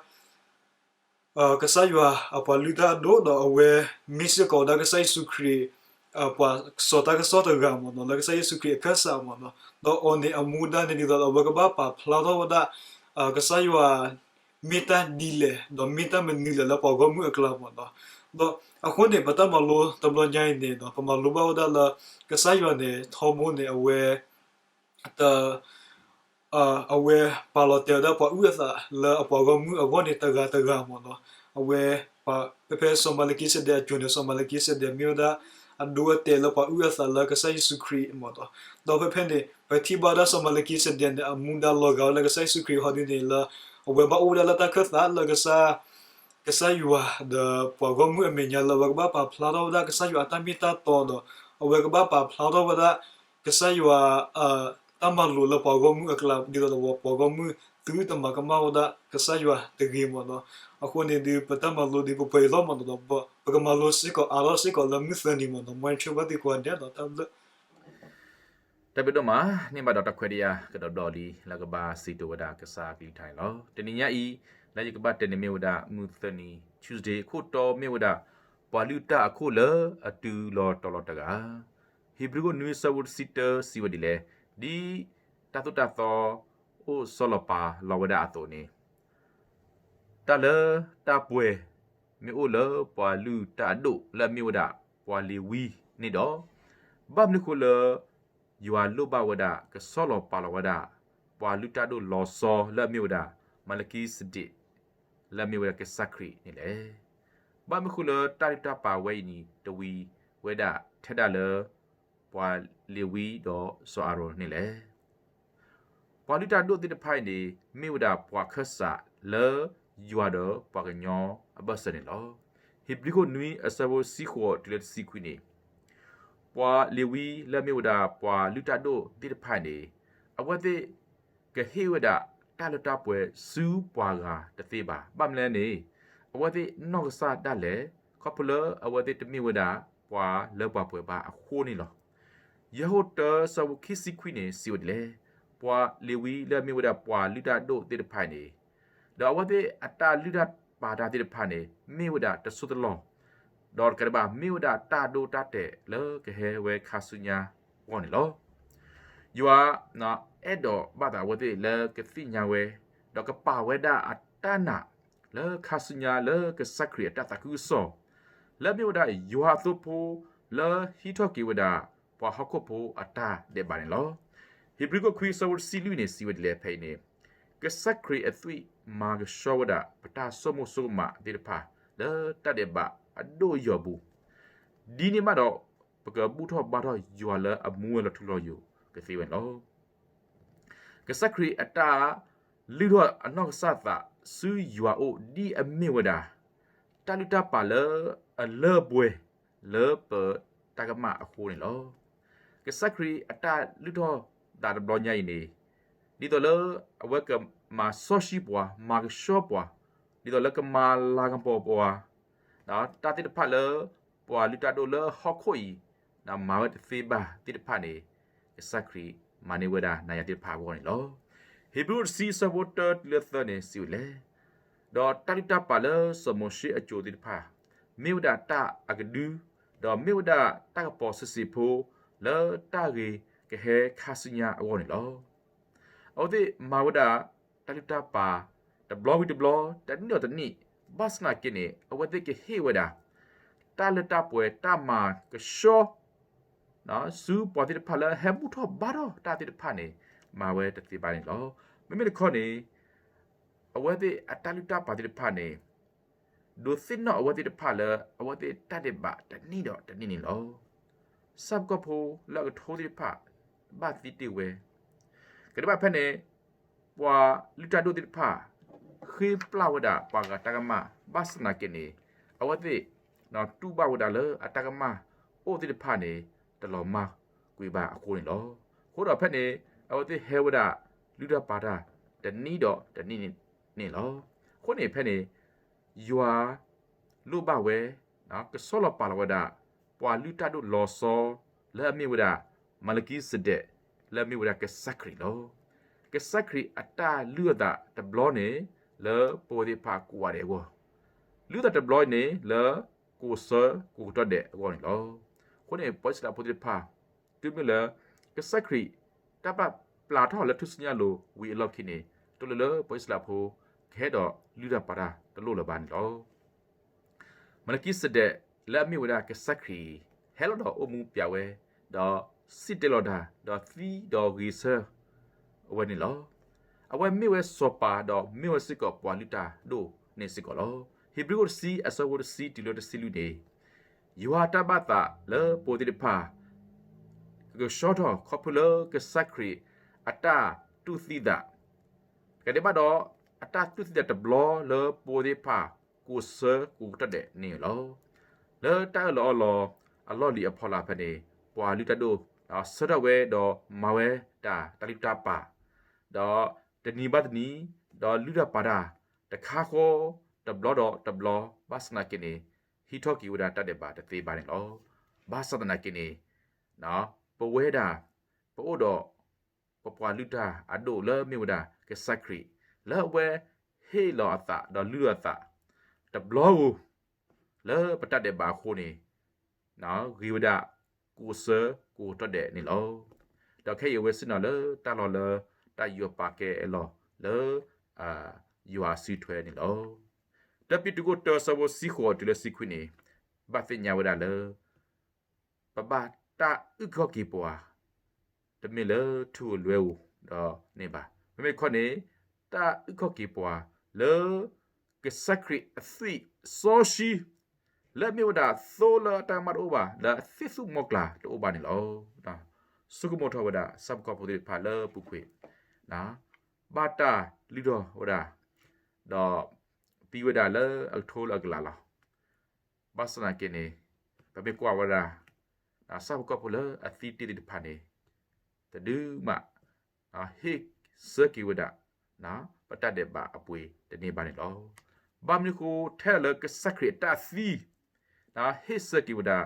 ကစၢ်ယွၤအပှၤလုၢ်တၢ်အဒိၣ်ဒီးအဝဲမ့ၢ်စ့ၢ်ကီးဝဲဒၣ်ကစၢ်ယ့ၣ်ၡူးခရံာ် ပှၤစီၤတၢ်ကစီၣ်တဂၤမ့ၢ်နီၤ, လၢကစၢ်ယ့ၣ်ၡူးခရံာ်အခၢၣ်စးမ့ၢ်နီၤ. ဒီးအီၤန့ၣ်အမူဒါန့ၣ် ဒ်သိးဒီးအဝဲကဘၣ်ပာ်ဖျါထီၣ်ဝဲဒၣ် ကစၢ်ယွၤ မ့ၢ်တၢ်ဒ်လဲၣ် ဒီးမ့ၢ်တၢ်မနုၤလဲၣ်လၢပှၤဂီၢ်မုၢ်အကျါမ့ၢ်နီၤ. ဒီးအဃိန့ၣ် ပတၢ်မၤလိတဘျီညါအံၤန့ၣ် ပမၤလိဘၣ်ဝဲဒၣ်လၢ ကစၢ်ယွၤန့ၣ် ထီဘိန့ၣ် အဝဲ တ အဝဲပာ်လီၤတဲာ်ဝဲဒၣ်ပှၤအုၣ်အသးလၢအပှၤဂီၢ်မုၢ်အဂီၢ်န့ၣ် တဂၤတဂၤမ့ၢ်နီၤ. အဝဲ ဖဲဖဲစီၤမၤလကံစဒဲးအစိၤန့ၣ် စီၤမၤလကံစဒဲးမ့ၢ်ဝဲဒၣ် အဒိအတဲာ်လၢပှၤအုၣ်အသးလၢကစၢ်ယ့ၣ်ၡူးခရံာ်မ့ၢ်နီၤ. ဒီးဖဲဖဲန့ၣ် ပထံၣ်ဘၣ်ဝဲဒၣ်စီၤမၤလကံစဒဲးန့ၣ် အမူဒါလီၤဂာ်ဝဲလၢကစၢ်ယ့ၣ်ၡူးခရံာ်ဟီဒ်န့ၣ်လၢ အဝဲဘၣ်အိၣ်ဝဲဒၣ်လၢတၢ်ခၢၣ်သးလၢကစၢ် ကစၢ်ယွၤဒီးပှၤဂီၢ်မုၢ်အမဲာ်ညါလၢ အဝဲကဘၣ်ပာ်ဖျါထီၣ်ဝဲဒၣ်ကစၢ်ယွၤအတၢ်မ့ၢ်တၢ်တီဒီး အဝဲကဘၣ်ပာ်ဖျါထီၣ်ဝဲဒၣ် ကစၢ်ယွၤ တၢ်မၤလိာ်လၢပှၤဂီၢ်မုၢ်အကျါ ဒ်သိးဒီးပှၤဂီၢ်မုၢ်သုတမၤကမၣ်ဝဲဒၣ်ကစၢ်ယွၤတဂ့ၤမ့ၢ်နီၤ. အဃိန့ၣ်ဒုး ပတၢ်မၤလိဒုး ပပှဲၤအံၤလီၤမ့ၢ်နီၤဒီး ပကမၤလိစ့ၢ်ကီးအါထီၣ်စ့ၢ်ကီးလၢမုၢ်သၢနံၤမ့ၢ်နီၤ. မ်ဆၢဘၣ်သ့ၣ်ကိးဂၤဒဲးဒီးတၢ်ဘျၢ တၢ်ဘျၢဒိၣ်မး န့ၢ်ဘၣ်ဒီးတၢ်ခွဲးတၢ်ယာ်ကဒီးဘျီလံ လၢကဘၣ်စံးကတိၤဝဲဒၣ်ကစၢ်အကလုၢ်ကထါန့ၣ်လီၤ. တနံၤညါအံၤ လၢယကဘၣ်တဲန့ၣ်မ့ၢ်ဝဲဒၣ် မုၢ်သၢနံၤ Tuesday အခိၣ်တီမ့ၢ်ဝဲဒၣ် ပှၤလုၢ်တၢ်အခိၣ်လၢအတုၤလီၤတီၤလီၤတဂၤ ဟ့းဘြံၤခိၣ်နွံဆၢဖိတဆံတၢ စံးဝဲဒ်လဲၣ်, ဒ်တၢ်သိၣ်တၢ်သီအိၣ်ဆီလီၤပာ်လီၤဝဲဒၣ်အသိးန့ၣ်, တၢ်လၢတၢ်ပှဲၤမ့ၢ်အိၣ်လၢပှၤလုၢ်တၢ်အဒိၣ်လၢအမ့ၢ်ဝဲဒၣ်ပှၤလ့ၤဝံန့ၣ်ဒီး, ဘၣ်မနုၤဃိလၢ ယွၤလိၣ်ဘၣ်ဝဲဒၣ် ကဆီလီၤပာ်လီၤဝဲဒၣ် ပှၤလုၢ်တၢ်ဒိၣ်လီၤဆီလၢအမ့ၢ်ဝဲဒၣ် မၤလကံစဒ့း လၢအမ့ၢ်ဝဲဒၣ်ကစၢ်ခရံာ်န့ၣ်လဲၣ်. ဘၣ်မနုၤဃိလၢတၢ်လုၢ်တၢ်ပာ်ဝဲအံၤန့ၣ် တဝံၤဝဲဒၣ်ထဲဒၣ်လၢ ပှၤလ့ၤဝံဒီးစီၤအၤရိၣ်န့ၣ်လဲၣ်. ပှၤလုၢ်တၢ်ဒိၣ်သ့ၣ်တဖၣ်အံၤန့ၣ် မ့ၢ်ဝဲဒၣ်ပှၤခၢၣ်စးလၢယွၤဒီးပှၤကညီအဘၢၣ်စၢၤန့ၣ်လီၤ. ဟ့းဘြံၤခိၣ်နွံအဆၢဖိတဆံဃိးတုၤလၢတဆံခွံန့ၣ်, ပှၤလ့ၤဝံလၢအမ့ၢ်ဝဲဒၣ်ပှၤလုၢ်တၢ်ဒိၣ်သ့ၣ်တဖၣ်န့ၣ် အဝဲသ့ၣ်ကဟ့ၣ်ဝဲဒၣ်တၢ်လၢတၢ်ပှဲၤဆူပှၤဂၤတသ့ဘၣ်. ဘၣ်မနုၤလဲၣ်န့ၣ်, အဝဲသ့ၣ်နီၢ်ကစၢ်ဒၣ်လဲာ် ခီဖျိလၢအဝဲသ့ၣ်တမ့ၢ်ဝဲဒၣ်ပှၤလၢပှၤပှဲၤဘၣ်အဃိန့ၣ်လီၤ. ယဲၢ်ဟိၣ်တၢဆၢဖိခံဆံခွံန့ၣ် စံးဝဲဒ်လဲၣ်, ပှၤလ့ၤဝံလၢအမ့ၢ်ဝဲဒၣ်ပှၤလုၢ်တၢ်ဒိၣ်သ့ၣ်တဖၣ်န့ၣ် ဒီးအဝဲသ့ၣ်အတၢ်လုၢ်တၢ်ပာ်တၢ်သ့ၣ်တဖၣ်န့ၣ် မ့ၢ်ဝဲဒၣ်တစိၢ်တလီၢ်, ဒီးတကးဒံးဘၣ် မ့ၢ်ဝဲဒၣ်တၢ်ဒိတၢ်တဲာ်လၢကဟဲဝဲခါဆူညါအဂီၢ်န့ၣ်လီၤ. ယွၤ အဲၣ်ဒိးဘၣ်သးအဝဲသ့ၣ်လၢကသ့ၣ်ညါဝဲ, ဒီးကပာ်ဝဲဒၣ်အတၢ်နာ်လၢခါဆူညါလၢကစၢ်ခရံာ်အတၢ်သးခုကစီၣ်, လၢအမ့ၢ်ဝဲဒၣ်ယွၤအသိဖိလၢဟံးထီၣ်က့ၤဝဲဒၣ် ပှၤဟီၣ်ခိၣ်ဖိအတၢ်ဒဲးဘးန့ၣ်လီၤ. ဟ့းဘြံၤခိၣ်ခွံဆၢဖိတဆံလွံၢ်န့ၣ် စံးဝဲဒ်လဲၣ်ဖဲအံၤန့ၣ်, ကစၢ်ခရံာ်အသွံၣ်မၤကဆှီဝဲဒၣ်ပတၢ်ဆိကမိၣ်ဆိကမးသ့ၣ်တဖၣ် လၢတၢ်ဒဲးဘးအဒိၣ်အယိာ်အပူၤ, ဒ်န့ၣ်ဘၣ်ဒီး ပကဘူၣ်ထီၣ်ဘါထီၣ်ယွၤလၢအမူဝဲလီၤထူလီၤယိာ်ကသ့ဝဲန့ၣ်လီၤ. ကစၢ်ခရံာ်အတၢ်လုၢ်ထီၣ်အနီၢ်ကစၢ်သးဆူယွၤအအိၣ်ဒ်အမ့ၢ်ဝဲဒၣ် တၢ်လုၢ်တၢ်ပာ်လၢအလၢအပှဲၤ လၢပတၢ်ကမၣ်အဃိန့ၣ်လီၤ. ကစၢ်ခရံာ်အတၢ်လုၢ်ထီၣ်သးတဘျီညါအံၤန့ၣ် ဒ်သိးလၢအဝဲကမၤစီဆှံပှၤ မၤကဆှီပှၤ, ဒ်သိးလၢကမၤလၤကပီၤပှၤ တၢ်သ့ၣ်တဖၣ်လၢ ပှၤလုၢ်တၢ်ဒိၣ်လၢဟီၣ်ခိၣ်အံၤ မၤဝဲတသ့ဘၣ်သ့ၣ်တဖၣ်န့ၣ် ကစၢ်ခရံာ်မၤန့ၢ်ဝဲဒၣ်နၤယၤသ့ၣ်တဖၣ်အဂီၢ်န့ၣ်လီၤ. ဟ့းဘြံၤတဆံအဆၢဖိတၢတုၤလၢသၢန့ၣ် စံးဝဲဒ်လဲၣ်, ဒီးတၢ်လုၢ်တၢ်ပာ်လၢစီၤမိၤၡ့အစိၤသ့ၣ်တဖၣ် မ့ၢ်ဝဲဒၣ်တၢ်အကဒု ဒီးမ့ၢ်ဝဲဒၣ်တၢ်ကပီၤစုာ်စုာ်ဖိ လၢတၢ်ဂ့ၤကဟဲခါဆူညါအဂီၢ်န့ၣ်လီၤ. အဝဲသ့ၣ်မၤဝဲဒၣ် တၢ်လုၢ်တၢ်ပာ် တဘျီဝံၤတဘျီ တနံၣ်ဒီးတနံၣ် ဘၣ်ဆၣ်သနာ်က့န့ၣ် အဝဲသ့ၣ်ကဟ့ၣ်ဝဲဒၣ် တၢ်လၢတၢ်ပှဲၤတၢ်မၤကဆှီ ဆူပှၤသ့ၣ်တဖၣ်လၢဟဲဘူၣ်ထီၣ်ဘါထီၣ်တၢ်သ့ၣ်တဖၣ်န့ၣ် မၤဝဲတသ့ဘၣ်န့ၣ်လီၤ. မ့မ့ၢ်တခီန့ၣ် အဝဲသ့ၣ်အတၢ်လုၢ်တၢ်ပာ်သ့ၣ်တဖၣ်န့ၣ် ဒိးသ့ၣ်နီၣ်အဝဲသ့ၣ်တဖၣ်လၢ အဝဲသ့ၣ်တၢ်ဒဲးဘးတနံၣ်ဒီးတနံၣ်န့ၣ်လီၤ. ဆၣ်ဖိကီၢ်ဖိလၢအကထိသ့ၣ်တဖၣ် ဘၣ်သံတ့ၢ်ဝဲ ကဒဲးဘၣ်ဖဲန့ၣ် ပှၤလုၢ်တၢ်ဒိၣ်သ့ၣ်တဖၣ် ဃ့ပျၢ်ဝဲဒၣ်ပှၤဂၤတၢ်ကမၣ် ဘၣ်ဆၣ်သနာ်က့န့ၣ် အဝဲသ့ၣ် တူၢ်ဘၣ်ဝဲဒၣ်လၢအတၢ်ကမၣ်အိၣ်သ့ၣ်တဖၣ်န့ၣ် တလီၤမၢ်ကွံာ်ဘၣ်အဃိန့ၣ်လီၤ. အဃိဒီးဖဲန့ၣ် အဝဲသ့ၣ်ဟဲဝဲဒၣ် လုၢ်တၢ်ပာ်တၢ်တနံၣ်ဒီးတနံၣ်န့ၣ်လီၤ. အဃိန့ၣ်ဖဲန့ၣ် ယွၤ လိၣ်ဘၣ်ဝဲ ကဆီလီၤပာ်လီၤဝဲဒၣ် ပှၤလုၢ်တၢ်ဒိၣ်လီၤဆီ လၢအမ့ၢ်ဝဲဒၣ် မၤလကံစဒဲး လၢအမ့ၢ်ဝဲဒၣ်ကစၢ်ခရံာ်လီၤ. ကစၢ်ခရံာ်အတၢ်လုၢ်အသးတဘျီန့ၣ် လၢပဝဲသ့ၣ်တဖၣ်ကိးဂၤဒဲးအဂီၢ်, လုၢ်သးတဘျီန့ၣ် လၢကိးဆၢကိးကတီၢ်ဒဲးအဂီၢ်န့ၣ်လီၤ. အဃိန့ၣ် ပှၤအံၣ်စရ့လးဖိသ့ၣ်တဖၣ် တုၤမ့ၢ်လၢ ကစၢ်ခရံာ် တၢ်ဘၣ်ပျၢ်ထီၣ်လၢထူၣ်စုညါလိၤဝံၤအလီၢ်ခံန့ၣ် တလိၣ်လၢပှၤအံၣ်စရ့လးဖိ ကဟဲဒီးလုၢ်တၢ်ပာ်တၢ်တလိၣ်လၢၤဘၣ်န့ၣ်လီၤ. မၤလကံစဒဲး လၢအမ့ၢ်ဝဲဒၣ်ကစၢ်ခရံာ် ဟဲလီၤဒီးအိၣ်မူပၠးဝဲ, ဒီးစံၣ်တဲၤလီၤတၢ်, ဒီးသံဒီးဂ့ၤဆၢ အဝဲန့ၣ်လီၤ. အဝဲမ့ၢ်ဝဲစီၤပၤ ဒီးမ့ၢ်ဝဲစ့ၢ်ကီးပှၤလုၢ်တၢ်ဒိၣ်န့ၣ်စ့ၢ်ကီးလီၤ. ဟ့းဘြံၤခိၣ်တဆံ အဆၢဖိတဆံတုၤလၢတဆံလွံၢ်န့ၣ် ယွၤအတၢ်ဘၣ်သးလၢပဝဲသ့ၣ်တဖၣ် ကကဆှီထီၣ်ခီဖျိလၢကစၢ်ခရံာ်အတၢ်တူၢ်သံသး တကးဒံးဘၣ်ဒီး အတၢ်တူၢ်သံသးတဘျီလၢပဝဲသ့ၣ်တဖၣ် ကိးဆၢကိးကတီၢ်ဒဲးန့ၣ်လီၤ. လၢတၢ်အၢၣ်လီၤအီလီၤအလီၢ်လံၤအဖီလာ်ဖဲန့ၣ် ပှၤလုၢ်တၢ်ဒိၣ် ဆၢထၢၣ်ဝဲဒီးမၤဝဲတၢ် တၢ်လုၢ်တၢ်ပာ် ဒီးတနံၤဘၣ်တနံၤ ဒီးလုၢ်တၢ်ပာ်တၢ် တခါဃီ တဘျီဒီးတဘျီ ဘၣ်ဆၣ်သနာ်က့န့ၣ် ဟံးထီၣ်က့ၤဝဲဒၣ်တၢ်ဒဲးဘးတသ့ဘၣ်န့ၣ်လီၤ. ဘၣ်ဆၣ်သနာ်က့န့ၣ် ပဝဲဒၣ် ပအိၣ်ဒီး ပပှၤလုၢ်တၢ်အဒိၣ်လၢမ့ၢ်ဝဲဒၣ်ကစၢ်ခရံာ် လၢအဝဲဟ့ၣ်လီၤအသးဒီးလုၢ်လီၤအသး တဘျီဧိၤ လၢပတၢ်ဒဲးဘးအဃိန့ၣ် ဂ့ၤဝဲဒၣ် ကိးဆၢကိးကတီၢ်ဒဲးန့ၣ်လီၤ. ဒီးခဲအံၤအဝဲဆ့ၣ်နီၤလၢတၢ်လီၢ်လၢ တၢ်ယီၤပာ်ကဲအလီၢ်လၢ ယွၤအစုထွဲန့ၣ်လီၤ. တၢပ့းတရူးခိၣ်တၢ ဆၢဖိတဆံဃိးတုၤလၢတဆံခွံန့ၣ် ဘၣ်သ့ၣ်ညါဝဲဒၣ်လၢ ပဘၣ်တၢ်အုၣ်က့ၤခီၣ်က့ၤပှၤ တမ့ၢ်လၢထူဧိၤလွဲဧိၤဒီးန့ၣ်ဘၣ်. မ့မ့ၢ်တခီန့ၣ် တၢ်အုၣ်က့ၤခီၣ်က့ၤပှၤလၢ ကစၢ်ခရံာ်အသွံၣ်စီဆှံ လၢအမ့ၢ်ဝဲဒၣ်သိလၢတၢ်ကမၣ်တအိၣ်ဘၣ် လၢအသ့ၣ်သူၣ်မီကျၢ်တအိၣ်ဘၣ်န့ၣ်လီၤ. ဆိကမိၣ်ထီၣ်ဝဲဒၣ် ဆၣ်ဖိကီၢ်ဖိသ့ၣ်တဖၣ်လၢအပူၤကွံာ် ဘၣ်တၢ်လုၢ်ထီၣ်ဝဲဒၣ် ဒီးသံဝဲဒၣ်လၢအကထိလၢအကလးလီၤ. ဘၣ်ဆၣ်သနာ်က့န့ၣ် ပမ့ၢ်ကွၢ်ဝဲဒၣ် ဆၣ်ဖိကီၢ်ဖိလၢအသံတ့ၢ်သ့ၣ်တဖၣ်န့ၣ် တဒုးမး ဟ့ၣ်ဆၢက့ၤဝဲဒၣ် ပတၢ်ဒဲးဘးအပှ့ၤတန့ၢ်ဘၣ်န့ၣ်လီၤ. ဘၣ်မနုၤအဃိ ထဲလၢကစၢ်ခရံာ်အတၢ်သံ ဟ့ၣ်ဆၢက့ၤဝဲဒၣ်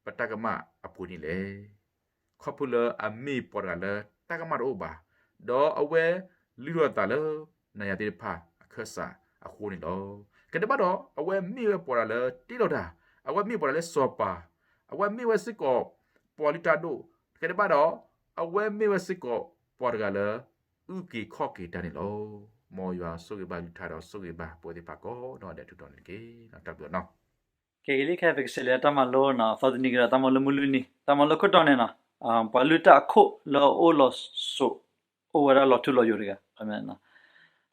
ပတၢ်ကမၣ်အပှ့ၤန့ၣ်လဲၣ်. ခီဖျိလၢအမ့ၢ်ပှၤတဂၤလၢတၢ်ကမၣ်တအိၣ်ဘၣ်, ဒီးအဝဲလုၢ်ထီၣ်အသးလၢ နၤယၤသ့ၣ်တဖၣ်အခၢၣ်စးအဃိန့ၣ်လီၤ. ကဒဲးဘၣ်ဒီး အဝဲမ့ၢ်ဝဲပှၤတဂၤလၢတ့လီၤတၢ်, အဝဲမ့ၢ်ပှၤတဂၤလၢစီၤပၤ, အဝဲမ့ၢ်ဝဲစ့ၢ်ကီး ပှၤလုၢ်တၢ်ဒိၣ်, ကဒဲးဘၣ်ဒီး အဝဲမ့ၢ်ဝဲစ့ၢ်ကီး ပှၤတဂၤလၢ အုၣ်က့ၤခီၣ်က့ၤတၢ်န့ၣ်လီၤ. မ်ယွၤဆိၣ်ဂ့ၤဘၣ်လုၢ်ထါဒီးဆိၣ်ဂ့ၤဘၣ်ပဝဲသ့ၣ်တဖၣ်ကိးနီၢ်ဒဲးထူးတီၤန့ၣ်တက့ၢ်. တၢ်ဘျုးနီၤ ကဲဂ့ၤလံ ခဲအံၤပကစးလဲၤလၢ တၢ်မၤလိနီၤ, သီတနံၤကဒီး တၢ်မၤလိမုၢ်လွံၢ်နံၤ, တၢ်မၤလိခိၣ်တီန့ၣ်နီၤ, ပှၤလုၢ်တၢ်အခိၣ်လၢအအိၣ်လီၤစိၤ အိၣ်ဝဲဒၣ်လီၤထူလီၤယိာ်တဂၤ.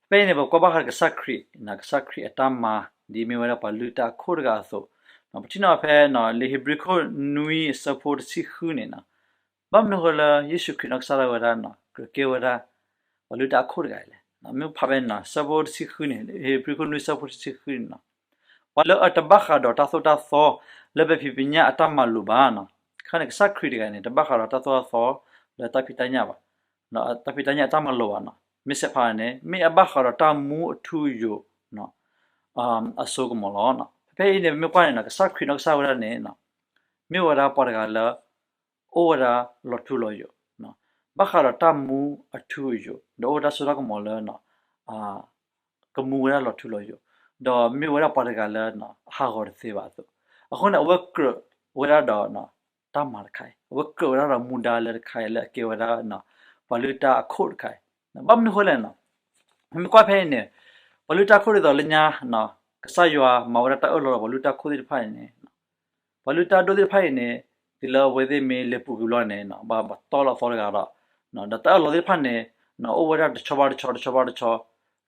ဖဲအံၤန့ၣ် ပကွၢ်ဘၣ်ဃးဒီးကစၢ်ခရံာ်, ကစၢ်ခရံာ်အတၢ်မၤ ဒ်အမ့ၢ်ဝဲဒၣ်ပှၤလုၢ်တၢ်အခိၣ်တဂၤအသိး, ပထံၣ်နီၤဖဲ လံာ်ဧ့ၤဘြံၤခိၣ်နွံအဆၢဖိတဆံဃုန့ၣ်နီၤ, ဘၣ်မနုၤအဃိလၢ ယ့ၣ်ၡူးခရံာ်နီၢ်ကစၢ်ဒၣ်ဝဲဒၣ်နီၤ ကြၢးကဲဝဲဒၣ် ပှၤလုၢ်တၢ်အခိၣ်တဂၤအံၤလဲၣ်. မ့ၢ်ဖးဖဲန့ၣ်နီၤ ဆၢဖိတဆံဃုန့ၣ်, ဧ့ၤဘြံၤခိၣ်နွံဆၢဖိတဆံဃုန့ၣ်နီၤ, ပှၤလၢအတဘၣ်ဃးဒီးတၢ်သိၣ်တၢ်သီ လၢပဖံးပညၣ်အတၢ်မၤလိာ်ဘၣ်နီၤ, ခါန့ၣ် ကစၢ်ခရံာ်တဂၤန့ၣ် တဘၣ်ဃးဒီးတၢ်သိၣ်တၢ်သီ လၢတၢ်ဖံးတၢ်ညၣ်ဘၣ်, တၢ်ဖံးတၢ်ညၣ်အတၢ်မၤလိာ်ဘၣ်နီၤ, မ့ၢ်စဲးဖးန့ၣ် မ့ၢ်အဘၣ်ဃးဒီးတၢ်မူအထူအယိာ် အစိကမီၤလီၤ. ဖဲအံၤန့ၣ် ပမ့ၢ်ကွၢ်န့ၣ်နီၤ ကစၢ်ခရံာ်နီၢ်ကစၢ်ဝဲဒၣ်န့ၣ် မ့ၢ်ဝဲဒၣ်ပှၤတဂၤလၢ အိၣ်ဝဲဒၣ်လီၤထူလီၤယိာ်, ဘၣ်ဃးဒီးတၢ်မူအထူအယိာ် ဒီးအိၣ်ဝဲဒၣ်စိတၢ်ကမီၤလၢ ကမူဝဲဒၣ်လီၤထူလီၤယိာ်, ဒီးမ့ၢ်ဝဲဒၣ်ပှၤတဂၤလၢ ဟးဂီၤတသ့ဘၣ်အသိး, အဃိန့ၣ် အဝဲကြၢး အဝဲဒၣ်ဒီး တၢ်မၤတခါအံၤ အဝဲကြၢးဝဲဒၣ်ဒီးမူဒါလၢတခါအံၤလၢအကဲဝဲဒၣ် ပှၤလုၢ်တၢ်အခိၣ်တခါအံၤ ဘၣ်မနုၤအဃိလဲၣ်န့ၣ် မ့ၢ်ကွၢ်ဖဲအံၤန့ၣ် ပှၤလုၢ်တၢ်အခိၣ်ဒ်သိးလၢညါ ကစၢ်ယွၤမၤဝဲဒၣ်တၢ်အၢၣ်လီၤဒီးပှၤလုၢ်တၢ်အခိၣ်သ့ၣ်တဖၣ်အံၤန့ၣ် ပှၤလုၢ်တၢ်အဒိၣ်သ့ၣ်တဖၣ်အံၤန့ၣ် တုၤလၢအဝဲသ့ၣ်မ့ၢ်လဲၤပူၤကွံာ်ဘျီန့ၣ် ဘၣ်တီၢ်လီၤအသီတဂၤဒီး ဒီးတၢ်အၢၣ်လီၤသ့ၣ်တဖၣ်န့ၣ် အိၣ်ဝဲဒၣ်တဆီဘၣ်တဆီ တဆီဘၣ်တဆီ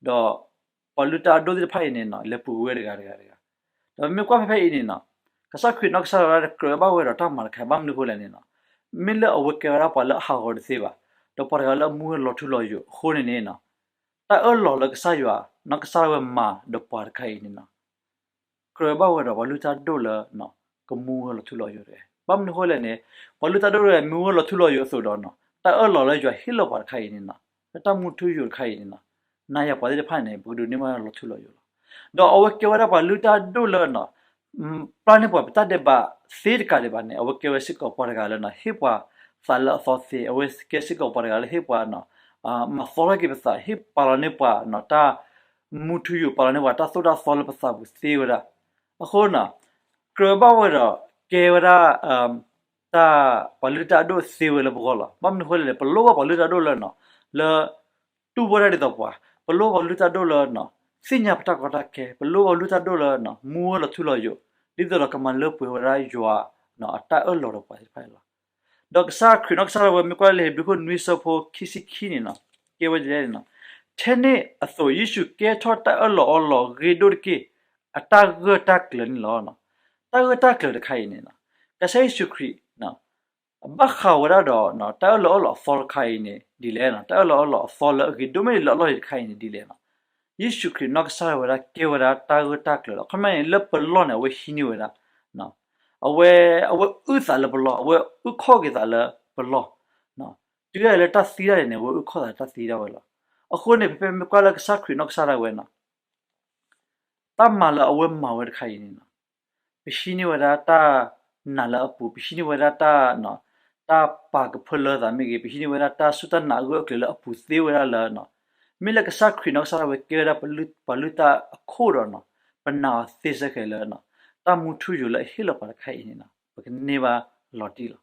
ဒီးပှၤလုၢ်တၢ်အဒိၣ်သ့ၣ်တဖၣ်အံၤန့ၣ် လဲၤပူၤကွံာ်ဝဲတဂၤတဂၤတဂၤ ဒီးမ့ၢ်ကွၢ်ဖဲဖဲအံၤန့ၣ် ကစၢ်ခရံာ်နီၢ်ကစၢ်ဒၣ်ဝဲကြၢးဘၣ်ဝဲဒီးတၢ်မၤတခါ ဘၣ်မနုၤအဃိလဲၣ်န့ၣ် မ့ၢ်လၢအဝဲကဲဝဲဒၣ်ပှၤလၢအဟးဂီၤတသ့ဘၣ် ဒီးပှၤတဂၤလၢအမူဝဲလီၤထူလီၤယိာ်အဃိန့ၣ်န့ၣ် တၢ်အၢၣ်လီၤလၢကစၢ်ယွၤ နီၢ်ကစၢ်ဒၣ်ဝဲမၤဒီးပှၤတခါအံၤန့ၣ် ကြၢးဘၣ်ဝဲဒီးပှၤလုၢ်တၢ်ဒိၣ်လၢ ကမူဝဲလီၤထူလီၤယိာ်တဂၤ ဘၣ်မနုၤအဃိလဲၣ်န့ၣ် ပှၤလုၢ်တၢ်ဒိၣ်တဂၤမူဝဲလီၤထူလီၤယိာ်အသိးဒီး တၢ်အၢၣ်လီၤလၢယွၤဟ့ၣ်လီၤပှၤတခါအံၤန့ၣ် လၢတၢ်မူထူယိာ်တခါအံၤန့ၣ် နၤယၤပှၤသ့ၣ်တဖၣ်န့ၣ် ပကဒိးန့ၢ်ဘၣ်လီၤထူလီၤယိာ်လီၤ. ဒီးအဝဲကဲဝဲဒၣ်ပှၤလုၢ်တၢ်ဒိၣ်လၢ ပျၢ်န့ၢ်ပှၤပတၢ်ဒဲးဘးသ့တကးဒံးဘၣ်န့ၣ် အဝဲကဲဝဲစ့ၢ်ကီးပှၤတဂၤလၢ ဟ့ၣ်ပှၤသးလၢအသီသ့ အဝဲကဲစ့ၢ်ကီးပှၤတဂၤလၢဟ့ၣ်ပှၤ မၤသီထီၣ်က့ၤပသး ဟ့ၣ်ပာ်လီၤန့ၢ်ပှၤ တၢ်မူထူယိာ် ပာ်လီၤန့ၢ်ပှၤတၢ်သိၣ်တၢ်သီလၢပသးပူၤသ့ဝဲဒၣ်. အဃိန့ၣ် ကြၢးဘၣ်ဝဲဒီးကဲဝဲဒၣ် တၢ်ပှၤလုၢ်တၢ်အဒိၣ်သ့ဝဲလၢပဂီၢ်လီၤ. ဘၣ်မနုၤအဃိလဲၣ်န့ၣ် ပလိၣ်ဘၣ်ပှၤလုၢ်တၢ်ဒိၣ်လၢ လၢ တူၢ်ဘၣ်ဒၣ်ဒ်သိးပှၤ, ပလိၣ်ဘၣ်ပှၤလုၢ်တၢ်ဒိၣ်လၢ သ့ၣ်ညါပတၢ်ကီတၢ်ခဲ, ပလိၣ်ဘၣ်ပှၤလုၢ်တၢ်ဒိၣ်လၢ မူဝဲလီၤထူလီၤယိာ် ဒ်သိးဒီးကမၤလၢပှဲၤဝဲဒၣ်ယွၤအတၢ်အၢၣ်လီၤဒီးပှၤသ့ၣ်တဖၣ်အံၤလီၤ. ဒီးကစၢ်ခရံာ်နီၢ်ကစၢ်ဒၣ်ဝဲ မ့ၢ်ကွၢ်လၢ ဧ့ၤဘြံၤခိၣ်နွံဆၢဖိခံဆံခံန့ၣ် ကဲဝဲဒ်လဲၣ်န့ၣ်, ထဲန့ၣ်အသိး ယ့ၣ်ၡူးကဲထီၣ်တၢ်အၢၣ်လီၤအီလီၤဂ့ၤဒိၣ်တက့ၢ် အတၢ်ဂၢၢ်တၢ်ကျၢၤန့ၣ်လီၤ. တၢ်ဂၢၢ်တၢ်ကျၢၤတခါအံၤန့ၣ် ကစၢ်ယ့ၣ်ၡူးခရံာ် ဘၣ်ဃးဝဲဒၣ်ဒီး တၢ်အၢၣ်လီၤအီလီၤအသီတခါအံၤန့ၣ်ဒ်လဲၣ်န့ၣ်, တၢ်အၢၣ်လီၤအီလီၤအသီလၢအဂ့ၤဒိၣ်မ့ၢ်လၢအလီၢ်လံၤတခါအံၤန့ၣ်ဒ်လဲၣ်န့ၣ်, ယ့ၣ်ၡူးခရံာ်နီၢ်ကစၢ်ဒၣ်ဝဲဒၣ်ကဲဝဲဒၣ်တၢ်ဂၢၢ်တၢ်ကျၢၤလီၤ. ခီမ့ၢ်န့ၣ် လၢပလီၢ်န့ၣ် အဝဲဟံးန့ၢ်ဝဲဒၣ်, အဝဲ အဝဲအုၣ်သးလၢပလီၢ်, အဝဲအုၣ်ခီၣ်က့ၤသးလၢပလီၢ်, တုၤဒၣ်လဲာ်လၢတၢ်သံတၢ်န့ၣ် အဝဲအုၣ်ခီၣ်သးတၢ်သံတၢ်ဝဲလီၤ. အဃိန့ၣ် ဖဲဖဲမ့ၢ်ကွၢ်လၢကစၢ်ခရံာ်နီၢ်ကစၢ်ဒၣ်ဝဲန့ၣ် တၢ်မၤလၢအဝဲမၤဝဲတခါအံၤန့ၣ် ပဟံးန့ၢ်ဝဲဒၣ်တၢ်နာ်လၢအပူၤ, ပဟံးန့ၢ်ဝဲဒၣ်တၢ် တၢ်ပာ်ကဖၢလၢသးမ့ၢ်ဂ့ၤ, ပဟံးန့ၢ်ဝဲဒၣ်တၢ်စူၢ်တၢ်နာ်အဂၢၢ်အကျၢၤလၢအပူၤသ့ဝဲဒၣ်လၢ မ့ၢ်လၢကစၢ်ခရံာ်နီၢ်ကစၢ်ဒၣ်ဝဲကဲဝဲဒၣ်ပှၤလုၢ်တၢ်အခိၣ်ဒီး ပနာ်အီၤသ့စ့ၢ်ကီးလၢ တၢ်မူထူယိာ်လၢအဟ့ၣ်လီၤပှၤတခါအံၤန့ၣ် ပကန့ၢ်ဘၣ်လီၤတံၢ်လီၤ.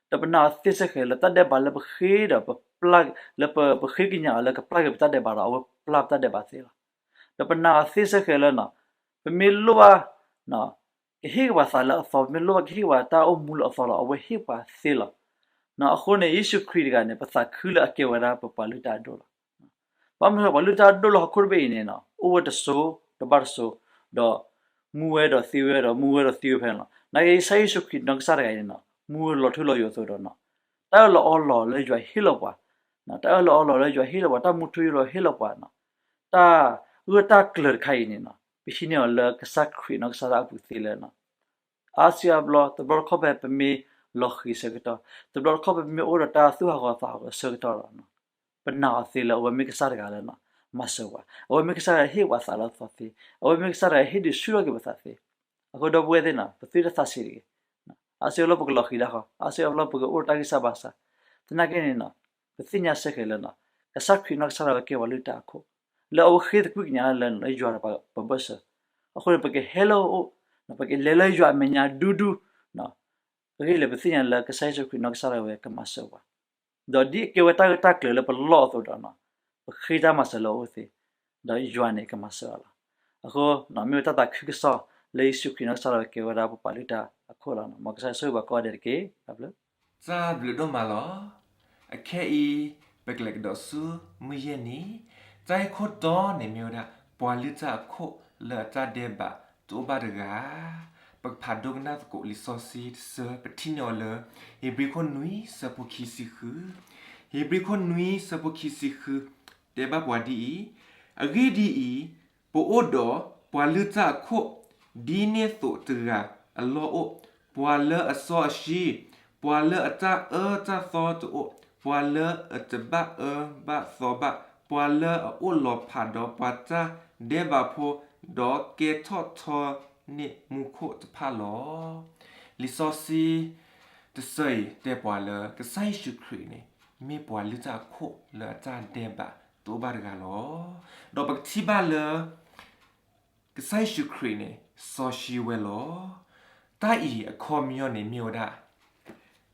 ဒီးပနာ်အီၤသ့စ့ၢ်ကီးလၢတၢ်ဒဲးဘးလၢပဃ့ဒီးပပျၢ် လၢပ ပဃ့ကညးအီၤလၢကပျၢ်က့ၤပတၢ်ဒဲးဘးဒီး အဝဲပျၢ်ပတၢ်ဒဲးဘးသ့လီၤ. ဒီးပနာ်အီၤသ့စ့ၢ်ကီးလၢ ပမ့ၢ်လိၣ်ဘၣ် ကဟ့ၣ်က့ၤပှၤသးလၢအသီ, ပမ့ၢ်လိၣ်ဘၣ်ကဟ့ၣ်က့ၤပှၤတၢ်အိၣ်မူလၢအသီဒီး အဝဲဟ့ၣ်ပှၤသ့လီၤ. အဃိန့ၣ် ယ့ၣ်ၡူးခရံာ်တဂၤန့ၣ် ပသးခုလၢအကဲဝဲဒၣ်ပပှၤလုၢ်တၢ်အဒိၣ်လီၤ. ဘၣ်မနုၤပှၤလုၢ်တၢ်အဒိၣ်လၢဟီၣ်ခိၣ်တဘ့ၣ်အံၤန့ၣ် အိၣ်ဝဲတစိၤတဘၣ်တစိၤ, ဒီးမူဝဲဒီးသံဝဲဒီး မူဝဲဒီးသံဝဲဖဲန့ၣ်လီၤ. နာ်က့ ကစၢ်ယ့ၣ်ၡူးခရံာ်နီၢ်ကစၢ်တဂၤအံၤန့ၣ် မူဝဲလီၤထူလီၤယိာ်အသိးဒီး တၢ်အၢၣ်လီၤအီလီၤလၢယွၤဟ့ၣ်လီၤပှၤ, တၢ်အၢၣ်လီၤအီလီၤလၢယွၤဟ့ၣ်လီၤပှၤ, တၢ်မူထူယိာ်လၢဟ့ၣ်လီၤပှၤန့ၣ် တၢ်ဂၢၢ်တၢ်ကျၢၤတခါအံၤန့ၣ် ပဟံးန့ၢ်အီၤလၢကစၢ်ခရံာ်နီၢ်ကစၢ်ဒၣ်အပူၤသ့လၢ အါစုအါဘျီ တဘျီတခီၣ်ဖဲပမ့ၢ်လီၤဃံၤအဆၢကတီၢ်, တဘျီတခီၣ်ဖဲပမ့ၢ်အိၣ်ဒီးတၢ်သူၣ်ဟးဂီၤသးဟးဂီၤအဆၢကတီၢ်ဒီး ပနာ်အီၤသ့လၢအဝဲမ့ၢ်ကစၢ်တဂၤလၢ မၤစၢၤပှၤ, အဝဲမ့ၢ်ကစၢ်တဂၤဟ့ၣ်ပှၤသးလၢအသီသ့, အဝဲမ့ၢ်ကစၢ်တဂၤဟ့ၣ်ဒုးဆူၣ်ထီၣ်က့ၤပသးသ့. အဃိဒီပုၢ်ဝဲၢ်သ့ၣ်န့ၣ် ပသုတသးဆံးတဂ့ၤ. အါစုအါဘျီပကလီၤဃံၤဒၣ်ဃီ, အါစုအါဘျီပကအိၣ်တၢ်ဂံၢ်စၢ်ဘါစၢ်, သနာ်က့န့ၣ် ပသ့ၣ်ညါစ့ၢ်ကီးလၢ ကစၢ်ခရံာ်နီၢ်ကစၢ်ဒၣ်ဝဲကဲပှၤလုၢ်တၢ်အခိၣ်, လၢအဝဲဃ့သကွံာ်ကညးလၢယွၤဒီးပဘၢၣ်စၢၤ, အဃိန့ၣ် ပကဟဲလၢအအိၣ်, ပကလဲၤလၢယွၤအမဲာ်ညါဒူဒူ, အဂ့ၢ်လဲၣ် ပသ့ၣ်ညါလၢကစၢ်ယ့ၣ်ၡူးခရံာ်နီၢ်ကစၢ်ဒၣ်ဝဲကမၤစၢၤပှၤ, ဒီးဒ်အကဲဝဲတၢ်ဂၢၢ်တၢ်ကျၢၤလၢပလီၢ်အသိးဒီး ပဃ့တၢ်မၤစၢၤလၢအအိၣ်သ့, ဒီးယွၤန့ၣ်ကမၤစၢၤအီၤလီၤ. အဃိ မ့ၢ်ဝဲတၢ်သးခုကစီၣ်လၢယ့ၣ်ၡူးခရံာ်နီၢ်ကစၢ်ဒၣ်ဝဲကဲဝဲဒၣ်ပပှၤလုၢ်တၢ်အခိၣ်လီၤ. မ်ကစၢ်ယွၤဆိၣ်ဂ့ၤပှၤကိးဂၤဒဲးတက့ၢ်. တၢ်ဘျုး တၢ်ဘျုးဒိၣ်မးလီၤ. အခဲအံၤ ပကလဲၤကဒီးဆူမုၢ်ယဲၢ်နံၤ, တၢ်ဂ့ၢ်ခိၣ်တီန့ၣ်မ့ၢ်ဝဲဒၣ် ပှၤလုၢ်တၢ်အခိၣ်လၢအတၢ်ဒဲးဘးတအိၣ်ဘၣ်တဂၤ. ပကဖးဒိကနၣ်သကိးလံာ်စီဆှံတဆၢ ပထံၣ်န့ၢ်အီၤလၢ ဧ့ၤဘြံၤခိၣ်နွံဆၢဖိခံဆံဃု, ဧ့ၤဘြံၤခိၣ်နွံဆၢဖိခံဆံဃု တဲဘၣ်ပှၤဒ်အံၤ, အဂ့ၢ်ဒ်အံၤ, ပအိၣ်ဒီးပှၤလုၢ်တၢ်အခိၣ် ဒ်န့ၣ်သိးတဂၤအလီၢ်အိၣ်, ပှၤလၢအစီအဆှံ, ပှၤလၢအတၢ်အၢတၢ်သီတအိၣ်, ပှၤလၢအတဘၣ်အၢဘၣ်သီဘၣ်, ပှၤလၢအအိၣ်လီၤဖးဒီးပှၤတၢ်ဒဲးဘးဖိ, ဒီးကဲထီၣ်ထီန့ၢ်မူခိၣ်တဖၣ်လီၤ. လံာ်စီဆှံတဆၢအံၤတဲပှၤလၢ ကစၢ်ယ့ၣ်ၡူးခရံာ်န့ၣ် မ့ၢ်ပှၤလုၢ်တၢ်အခိၣ်လၢအတၢ်ဒဲးဘးတအိၣ်ဘၣ်တဂၤလီၤ. ဒီးပကထံၣ်ဘၣ်လၢ ကစၢ်ယ့ၣ်ၡူးခရံာ်န့ၣ် စီဆှံဝဲလီၤ. တၢ်အံၤအခီပညီန့ၣ်မ့ၢ်ဝဲဒၣ်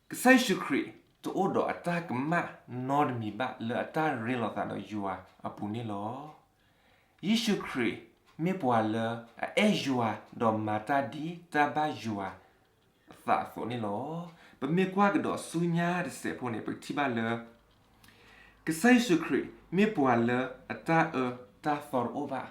ကစၢ်ယ့ၣ်ၡူးခရံာ်တအိၣ်ဒီးအတၢ်ကမၣ်နီတမံၤဘၣ်လၢအတၢ်ရ့လိာ်သးဒီးယွၤအပူၤန့ၣ်လီၤ. ယ့ၣ်ၡူးခရံာ်မ့ၢ်ပှၤလၢအအဲၣ်ယွၤဒီးမၤတၢ်ဒ်တၢ်ဘၣ်ယွၤအသးအသိးန့ၣ်လီၤ. ပမ့ၢ်ကွၢ်ကဒီးဆူညါတစဲးဖိန့ၣ် ပကထံၣ်ဘၣ်လၢ ကစၢ်ယ့ၣ်ၡူးခရံာ်မ့ၢ်ပှၤလၢအတၢ်အၢတၢ်သီတအိၣ်ဘၣ်.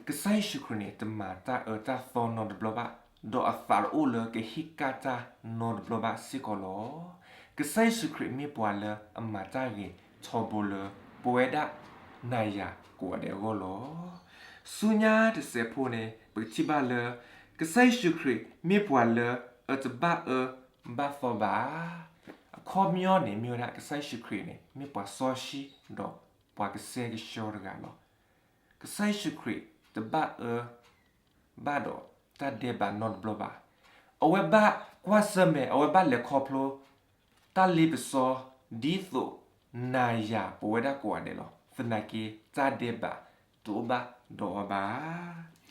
ကစၢ်ယ့ၣ်ၡူးခရံာ်န့ၣ် တမၤတၢ်အၢတၢ်သီနီတဘျီဘၣ်, ဒီးအသးတအိၣ်လၢကဟ့ၣ်ကၣ်တၢ်နီတဘျီဘၣ်စ့ၢ်ကီးလီၤ. ကစၢ်ယ့ၣ်ၡူးခရံာ်မ့ၢ်ပှၤလၢအမၤတၢ်ဂ့ၤထီဘိလၢပဝဲဒၣ်နၤယၤကိးဂၤဒဲးအဂီၢ်လီၤ. ဆူညါတစဲးဖိန့ၣ် ပကထံၣ်ဘၣ်လၢ ကစၢ်ယ့ၣ်ၡူးခရံာ်မ့ၢ်ပှၤလၢအတဘၣ်အၢဘၣ်သီဘၣ်. အခီပညီန့ၣ်မ့ၢ်ဝဲဒၣ် ကစၢ်ယ့ၣ်ၡူးခရံာ်န့ၣ် မ့ၢ်ပှၤစီဆှံဒီးပှၤကစဲကဆှီတဂၤလီၤ. ကစၢ်ယ့ၣ်ၡူးခရံာ်တဘၣ်အၢ ဘၣ်ဒီးတၢ်ဒဲးဘးနီတဘျီဘၣ်. အဝဲဘၣ်ကွၢ်ဆၢၣ်မဲာ် အဝဲဘၣ်လဲၤခီဖျိ တၢ်လ့ပစီ ဒ်သိးနၤယၤပဝဲဒၣ်ကိးဂၤဒဲးလီၤ. သနာ်က့ တၢ်ဒဲးဘးတအိၣ်ဘၣ်ဒီးအီၤဘၣ်.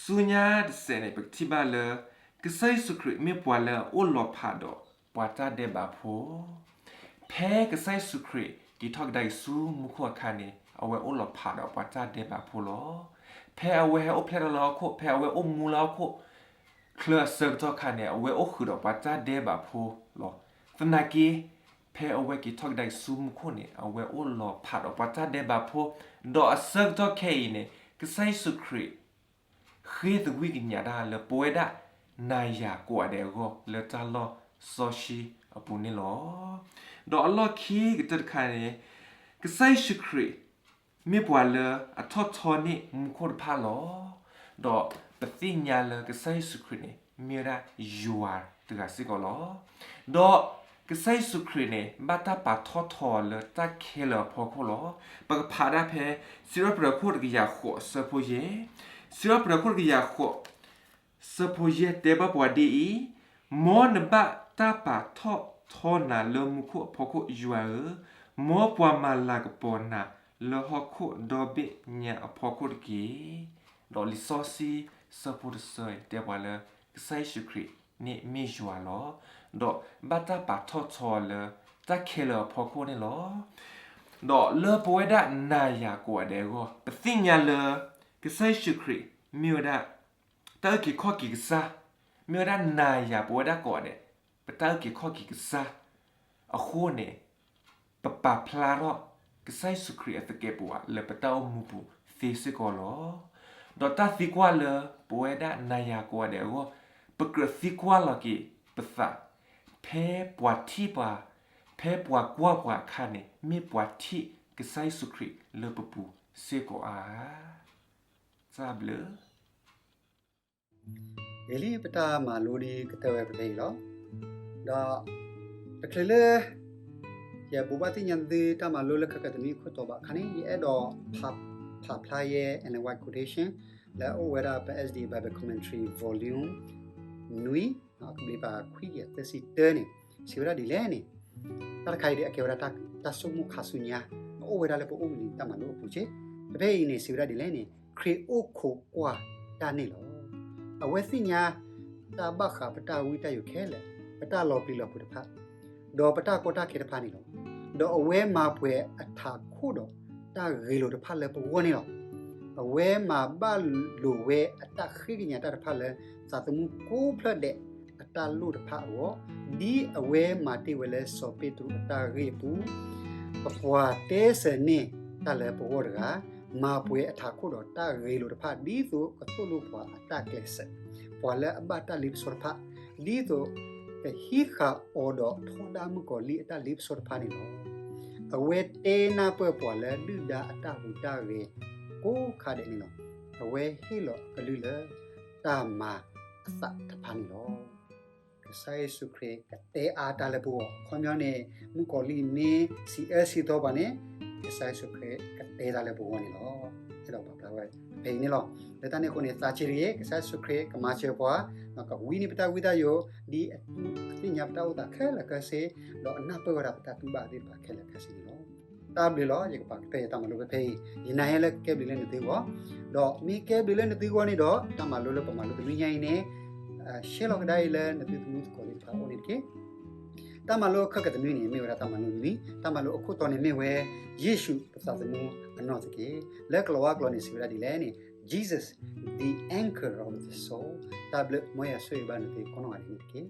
ဆူညါတစဲးန့ၣ် ပကထံၣ်ဘၣ်လၢ ကစၢ်ယ့ၣ်ၡူးခရံာ်မ့ၢ်ပှၤလၢအအိၣ်လီၤဖးဒီးပှၤတၢ်ဒဲးဘးဖိ ဖဲကစၢ်ယ့ၣ်ၡူးခရံာ်က့ၤထီၣ်ကဒါက့ၤဆူမူခိၣ်အခါန့ၣ် အဝဲအိၣ်လီၤဖးဒီးပှၤတၢ်ဒဲးဘးဖိလီၤ. ဖဲအဝဲဟဲအိၣ်ဖျဲၣ်ထီၣ်လၢဟီၣ်ခိၣ်, ဖဲအဝဲအိၣ်မူလၢဟီၣ်ခိၣ် ချၢအဆၢကတီၢ်ခါန့ၣ် အဝဲအိၣ်ဃုာ်ဒီးပှၤတၢ်ဒဲးဘးဖိလီၤ. သနာ်က့ ဖဲအဝဲက့ၤထီၣ်ကဒါက့ၤဆူမူခိၣ်န့ၣ် အဝဲအိၣ်လီၤဖးဒီးပှၤတၢ်ဒဲးဘးဖိ, ဒီးအဆၢကတီၢ်ခဲအံၤန့ၣ် ကစၢ်ယ့ၣ်ၡူးခရံာ် ဃ့သကွံၢ်ကညးတၢ်လၢပဝဲဒၣ်နၤယၤကိးဂၤဒဲးအဂီၢ် လၢတၢ်လီၢ်စီဆှံအပူၤန့ၣ်လီၤ. ဒီးအလီၢ်ခံကတၢၢ်တခါန့ၣ် ကစၢ်ယ့ၣ်ၡူးခရံာ် မ့ၢ်ပှၤလၢအထီၣ်ထီန့ၢ်မူခိၣ်တဖၣ်လီၤ. ဒီးပသ့ၣ်ညါလၢကစၢ်ယ့ၣ်ၡူးခရံာ်န့ၣ် မ့ၢ်ဝဲဒၣ်ယွၤတဂၤစ့ၢ်ကီးလီၤ. ဒီးကစၢ်ယ့ၣ်ၡူးခရံာ်န့ၣ် ဘၣ်တၢ်ပာ်ထီၣ်ထီအီၤလၢတၢ်ခဲလၢာ်အဖီခိၣ်လီၤ. ပကဖးဒၣ်ဖဲ စံးထီၣ်ပတြၢၤခိၣ်တကယၤဃိး အဆၢဖိယဲၢ်, စံးထီၣ်ပတြၢၤခိၣ်တကယၤဃိး ဆၢဖိယဲၢ်တဲဘၣ်ပှၤဒ်အံၤ, မ်နဘၣ်တၢ်ပာ်ထီၣ်ထီနၤလၢမူခိၣ်အဖီခိၣ်ယွၤဧၢ, မ်ပှၤမၤလၤကပီၤနၤလၢဟီၣ်ခိၣ်ဒီဘ့ၣ်ညါအဖီခိၣ်တက့ၢ်. ဒီးလံာ်စီဆှံဆၢဖိတဆၢအံၤတဲပှၤလၢ ကစၢ်ယ့ၣ်ၡူးခရံာ်န့ၣ်မ့ၢ်ယွၤလီၤ. ဒီးဘၣ်တၢ်ပာ်ထီၣ်ထီအီၤလၢတၢ်ခဲလၢာ်အဖီခိၣ်န့ၣ်လီၤ. ဒီးလၢပဝဲဒၣ်နၤယၤကိးဂၤဒဲးအဂီၢ် ပသ့ၣ်ညါလၢ ကစၢ်ယ့ၣ်ၡူးခရံာ် မ့ၢ်ဝဲဒၣ် တၢ်အုၣ်က့ၤခီၣ်က့ၤကစၢ်, မ့ၢ်ဝဲဒၣ်နၤယၤပဝဲဒၣ်ကိးဂၤဒဲး ပတၢ်အုၣ်က့ၤခီၣ်က့ၤကစၢ်အဃိန့ၣ် ပပာ်ဖျါထီၣ် ကစၢ်ယ့ၣ်ၡူးခရံာ်အသကဲးပဝးလၢပတၢ်အိၣ်မူပူၤသ့စ့ၢ်ကီးလီၤ. ဒီးတၢ်သံကွၢ်လၢပဝဲဒၣ်နၤယၤကိးဂၤဒဲးအဂီၢ် ပကြၢးသံကွၢ်လီၤက့ၤပသး ဖဲပှၤထံၣ်ပှၤ, ဖဲပှၤကွၢ်ပှၤအခါန့ၣ် မ့ၢ်ပှၤထံၣ်ကစၢ်ယ့ၣ်ၡူးခရံာ်လၢပပူၤစ့ၢ်ကီးဧါ. တၢ်ဘျုး ဂ့ၤလံ ပတၢ်မၤလိဒ်ကတၢၢ်ဝဲဖဲအံၤလီၤ. ဒီး တချုးလၢ ယဘိးဘၣ်သ့ၣ်ညါသုတၢ်မၤလိလၢခဲကတနွံအခိၣ်တီဘၣ်အခါန့ၣ် ယအဲၣ်ဒိးဖးဖျါယဲ Ellen White quotation လၢအအိၣ်ဝဲဒၣ်ဖဲ S D A Bible Commentary Volume နွံ ကဘျံးပၤခွံကယၤသၢဆံတၢန့ၣ် စံးဝဲဒၣ်ဒ်လဲၣ်န့ၣ်, တၢ်တခါအံၤဒ်အကဲဝဲဒၣ်တၢ်ဆိကမိၣ်ခါဆူညါ အအိၣ်ဝဲဒၣ်လၢပအိၣ်ဘှံးနံၤတၢ်မၤလိအပူၤက့ၢ်. ဖဲအံၤန့ၣ် စံးဝဲဒၣ်ဒ်လဲၣ်န့ၣ် ခရံာ်အိၣ်ခိးကွၢ်တၢ်န့ၣ်လီၤ. အဝဲသ့ၣ်ညါ တၢ်ဘၣ်ဃးပတၢ်ဝံတၢ်ယိးခဲလၢာ်, ပတၢ်လီၤပျံၤလီၤဖုးတဖၣ် ဒီးပတၢ်ကီတၢ်ခဲတဖၣ်န့ၣ်လီၤ. ဒီးအဝဲမၤပှဲၤအထးခိၣ်ဒီးတၢ်ဂ့ၤလိာ်တဖၣ်လၢပဂီၢ်န့ၣ်လီၤ. အဝဲမၤဘၣ်လိာ်ဝဲအတၢ်ဃ့ကညးတၢ်တဖၣ်လၢ သးသမူကိးဖျၢၣ်ဒဲးအတၢ်လိၣ်တဖၣ်အဂီၢ်, ဒ်အဝဲမၤတ့ၢ်ဝဲလၢစီၤပ့းတရူးအတၢ်ဂ့ၢ်အပူၤ, ပပှၤတဲစၢၤန့ၢ်တၢ်လၢပဂီၢ်တဂၤ, မၤပှဲၤအထးခိၣ်ဒီးတၢ်ဂ့ၤလိာ်တဖၣ် ဒ်သိးကသိၣ်လိပှၤအတၢ်ကျဲးစၢး, ပှၤလၢအဘၣ်တၢ်လ့ပစီတဖၣ် ဒ်သိးကဟံးဃာ်အီၤဒီးထီဒါမုၣ်ကီၤလံၢ်အတၢ်လ့ပစီတဖၣ်န့ၣ်လီၤ. အဝဲတဲနၢ်ပၢၢ်ပှၤလၢဒုၣ်ဒါအတၢ်ဟူးတၢ်ဂဲၤကိးခါဒဲးန့ၣ်လီၤ. အဝဲဟ့ၣ်လီၤအကလုၢ်လၢတၢ်မၤအသးတဖၣ်န့ၣ်လီၤ. ကစၢ်ယ့ၣ်ၡူးခရံာ်ကတဲအါတၢ်လၢပဂီၢ်, အခီပညီန့ၣ် မုၣ်ကီၤလံၢ်မ့ၢ်စံးအၢစံးသီပှၤန့ၣ် ကစၢ်ယ့ၣ်ၡူးခရံာ်ကတဲတၢ်လၢပဂီၢ်န့ၣ်လီၤ. အဲၣ်ဒိးပာ်ဖျါဝဲဖဲအံၤန့ၣ်လီၤ. လၢတၢ်န့ၣ်အဃိန့ၣ် သးဆံးတဂ့ၤ, ကစၢ်ယ့ၣ်ၡူးခရံာ်ကမၤစၢၤပှၤ, ကဝံန့ၢ်ပတၢ်ဝံတၢ်ယိး, ဒ်အသ့ၣ်ညါပတၢ်အိၣ်သးခဲလၢာ်ခဲဆ့, ဒီးအနၢ်ပၢၢ်ဝဲဒၣ်ပတၢ်တူၢ်ဘၣ်သ့ၣ်တဖၣ်ခဲလၢာ်ခဲဆ့န့ၣ်လီၤ. တၢ်ဘျုးလီၤ. ယကပာ်ကဖၢယတၢ်မၤလိဖဲဖဲအံၤ, ယနာ်ဟဲလၢကကဲဘျုးလၢနသုဂီၢ်, ဒီးမ့ၢ်ကဲဘျုးလၢနသုဂီၢ်န့ၣ်ဒီး တၢ်မၤလိလၢပမၤလိတနွံညါအံၤန့ၣ် ရှဲလီၤကဒါအံၤလၢနသုသမူသကိးသ့ၣ်တဖၣ်အအိၣ်န့ၣ်တက့ၢ်. တၢ်မၤလိအခၢၣ်ကတနွံန့ၣ် မ့ၢ်ဝဲဒၣ်တၢ်မၤလိနွံ, တၢ်မၤလိအခိၣ်တီန့ၣ်မ့ၢ်ဝဲ ယ့ၣ်ၡူးပသးသမူအနီၢ်သက့ၢ်. လၢကလီၤဝါကျိာ်န့ၣ် စံးဝဲဒၣ်ဒ်လဲၣ်န့ၣ် Jesus, the anchor of the soul. တၢ်ဘျုး, မ်ယွၤဆိၣ်ဂ့ၤဘၣ်နသုကိးနီၢ်ဂၤဒဲးန့ၣ်တက့ၢ်.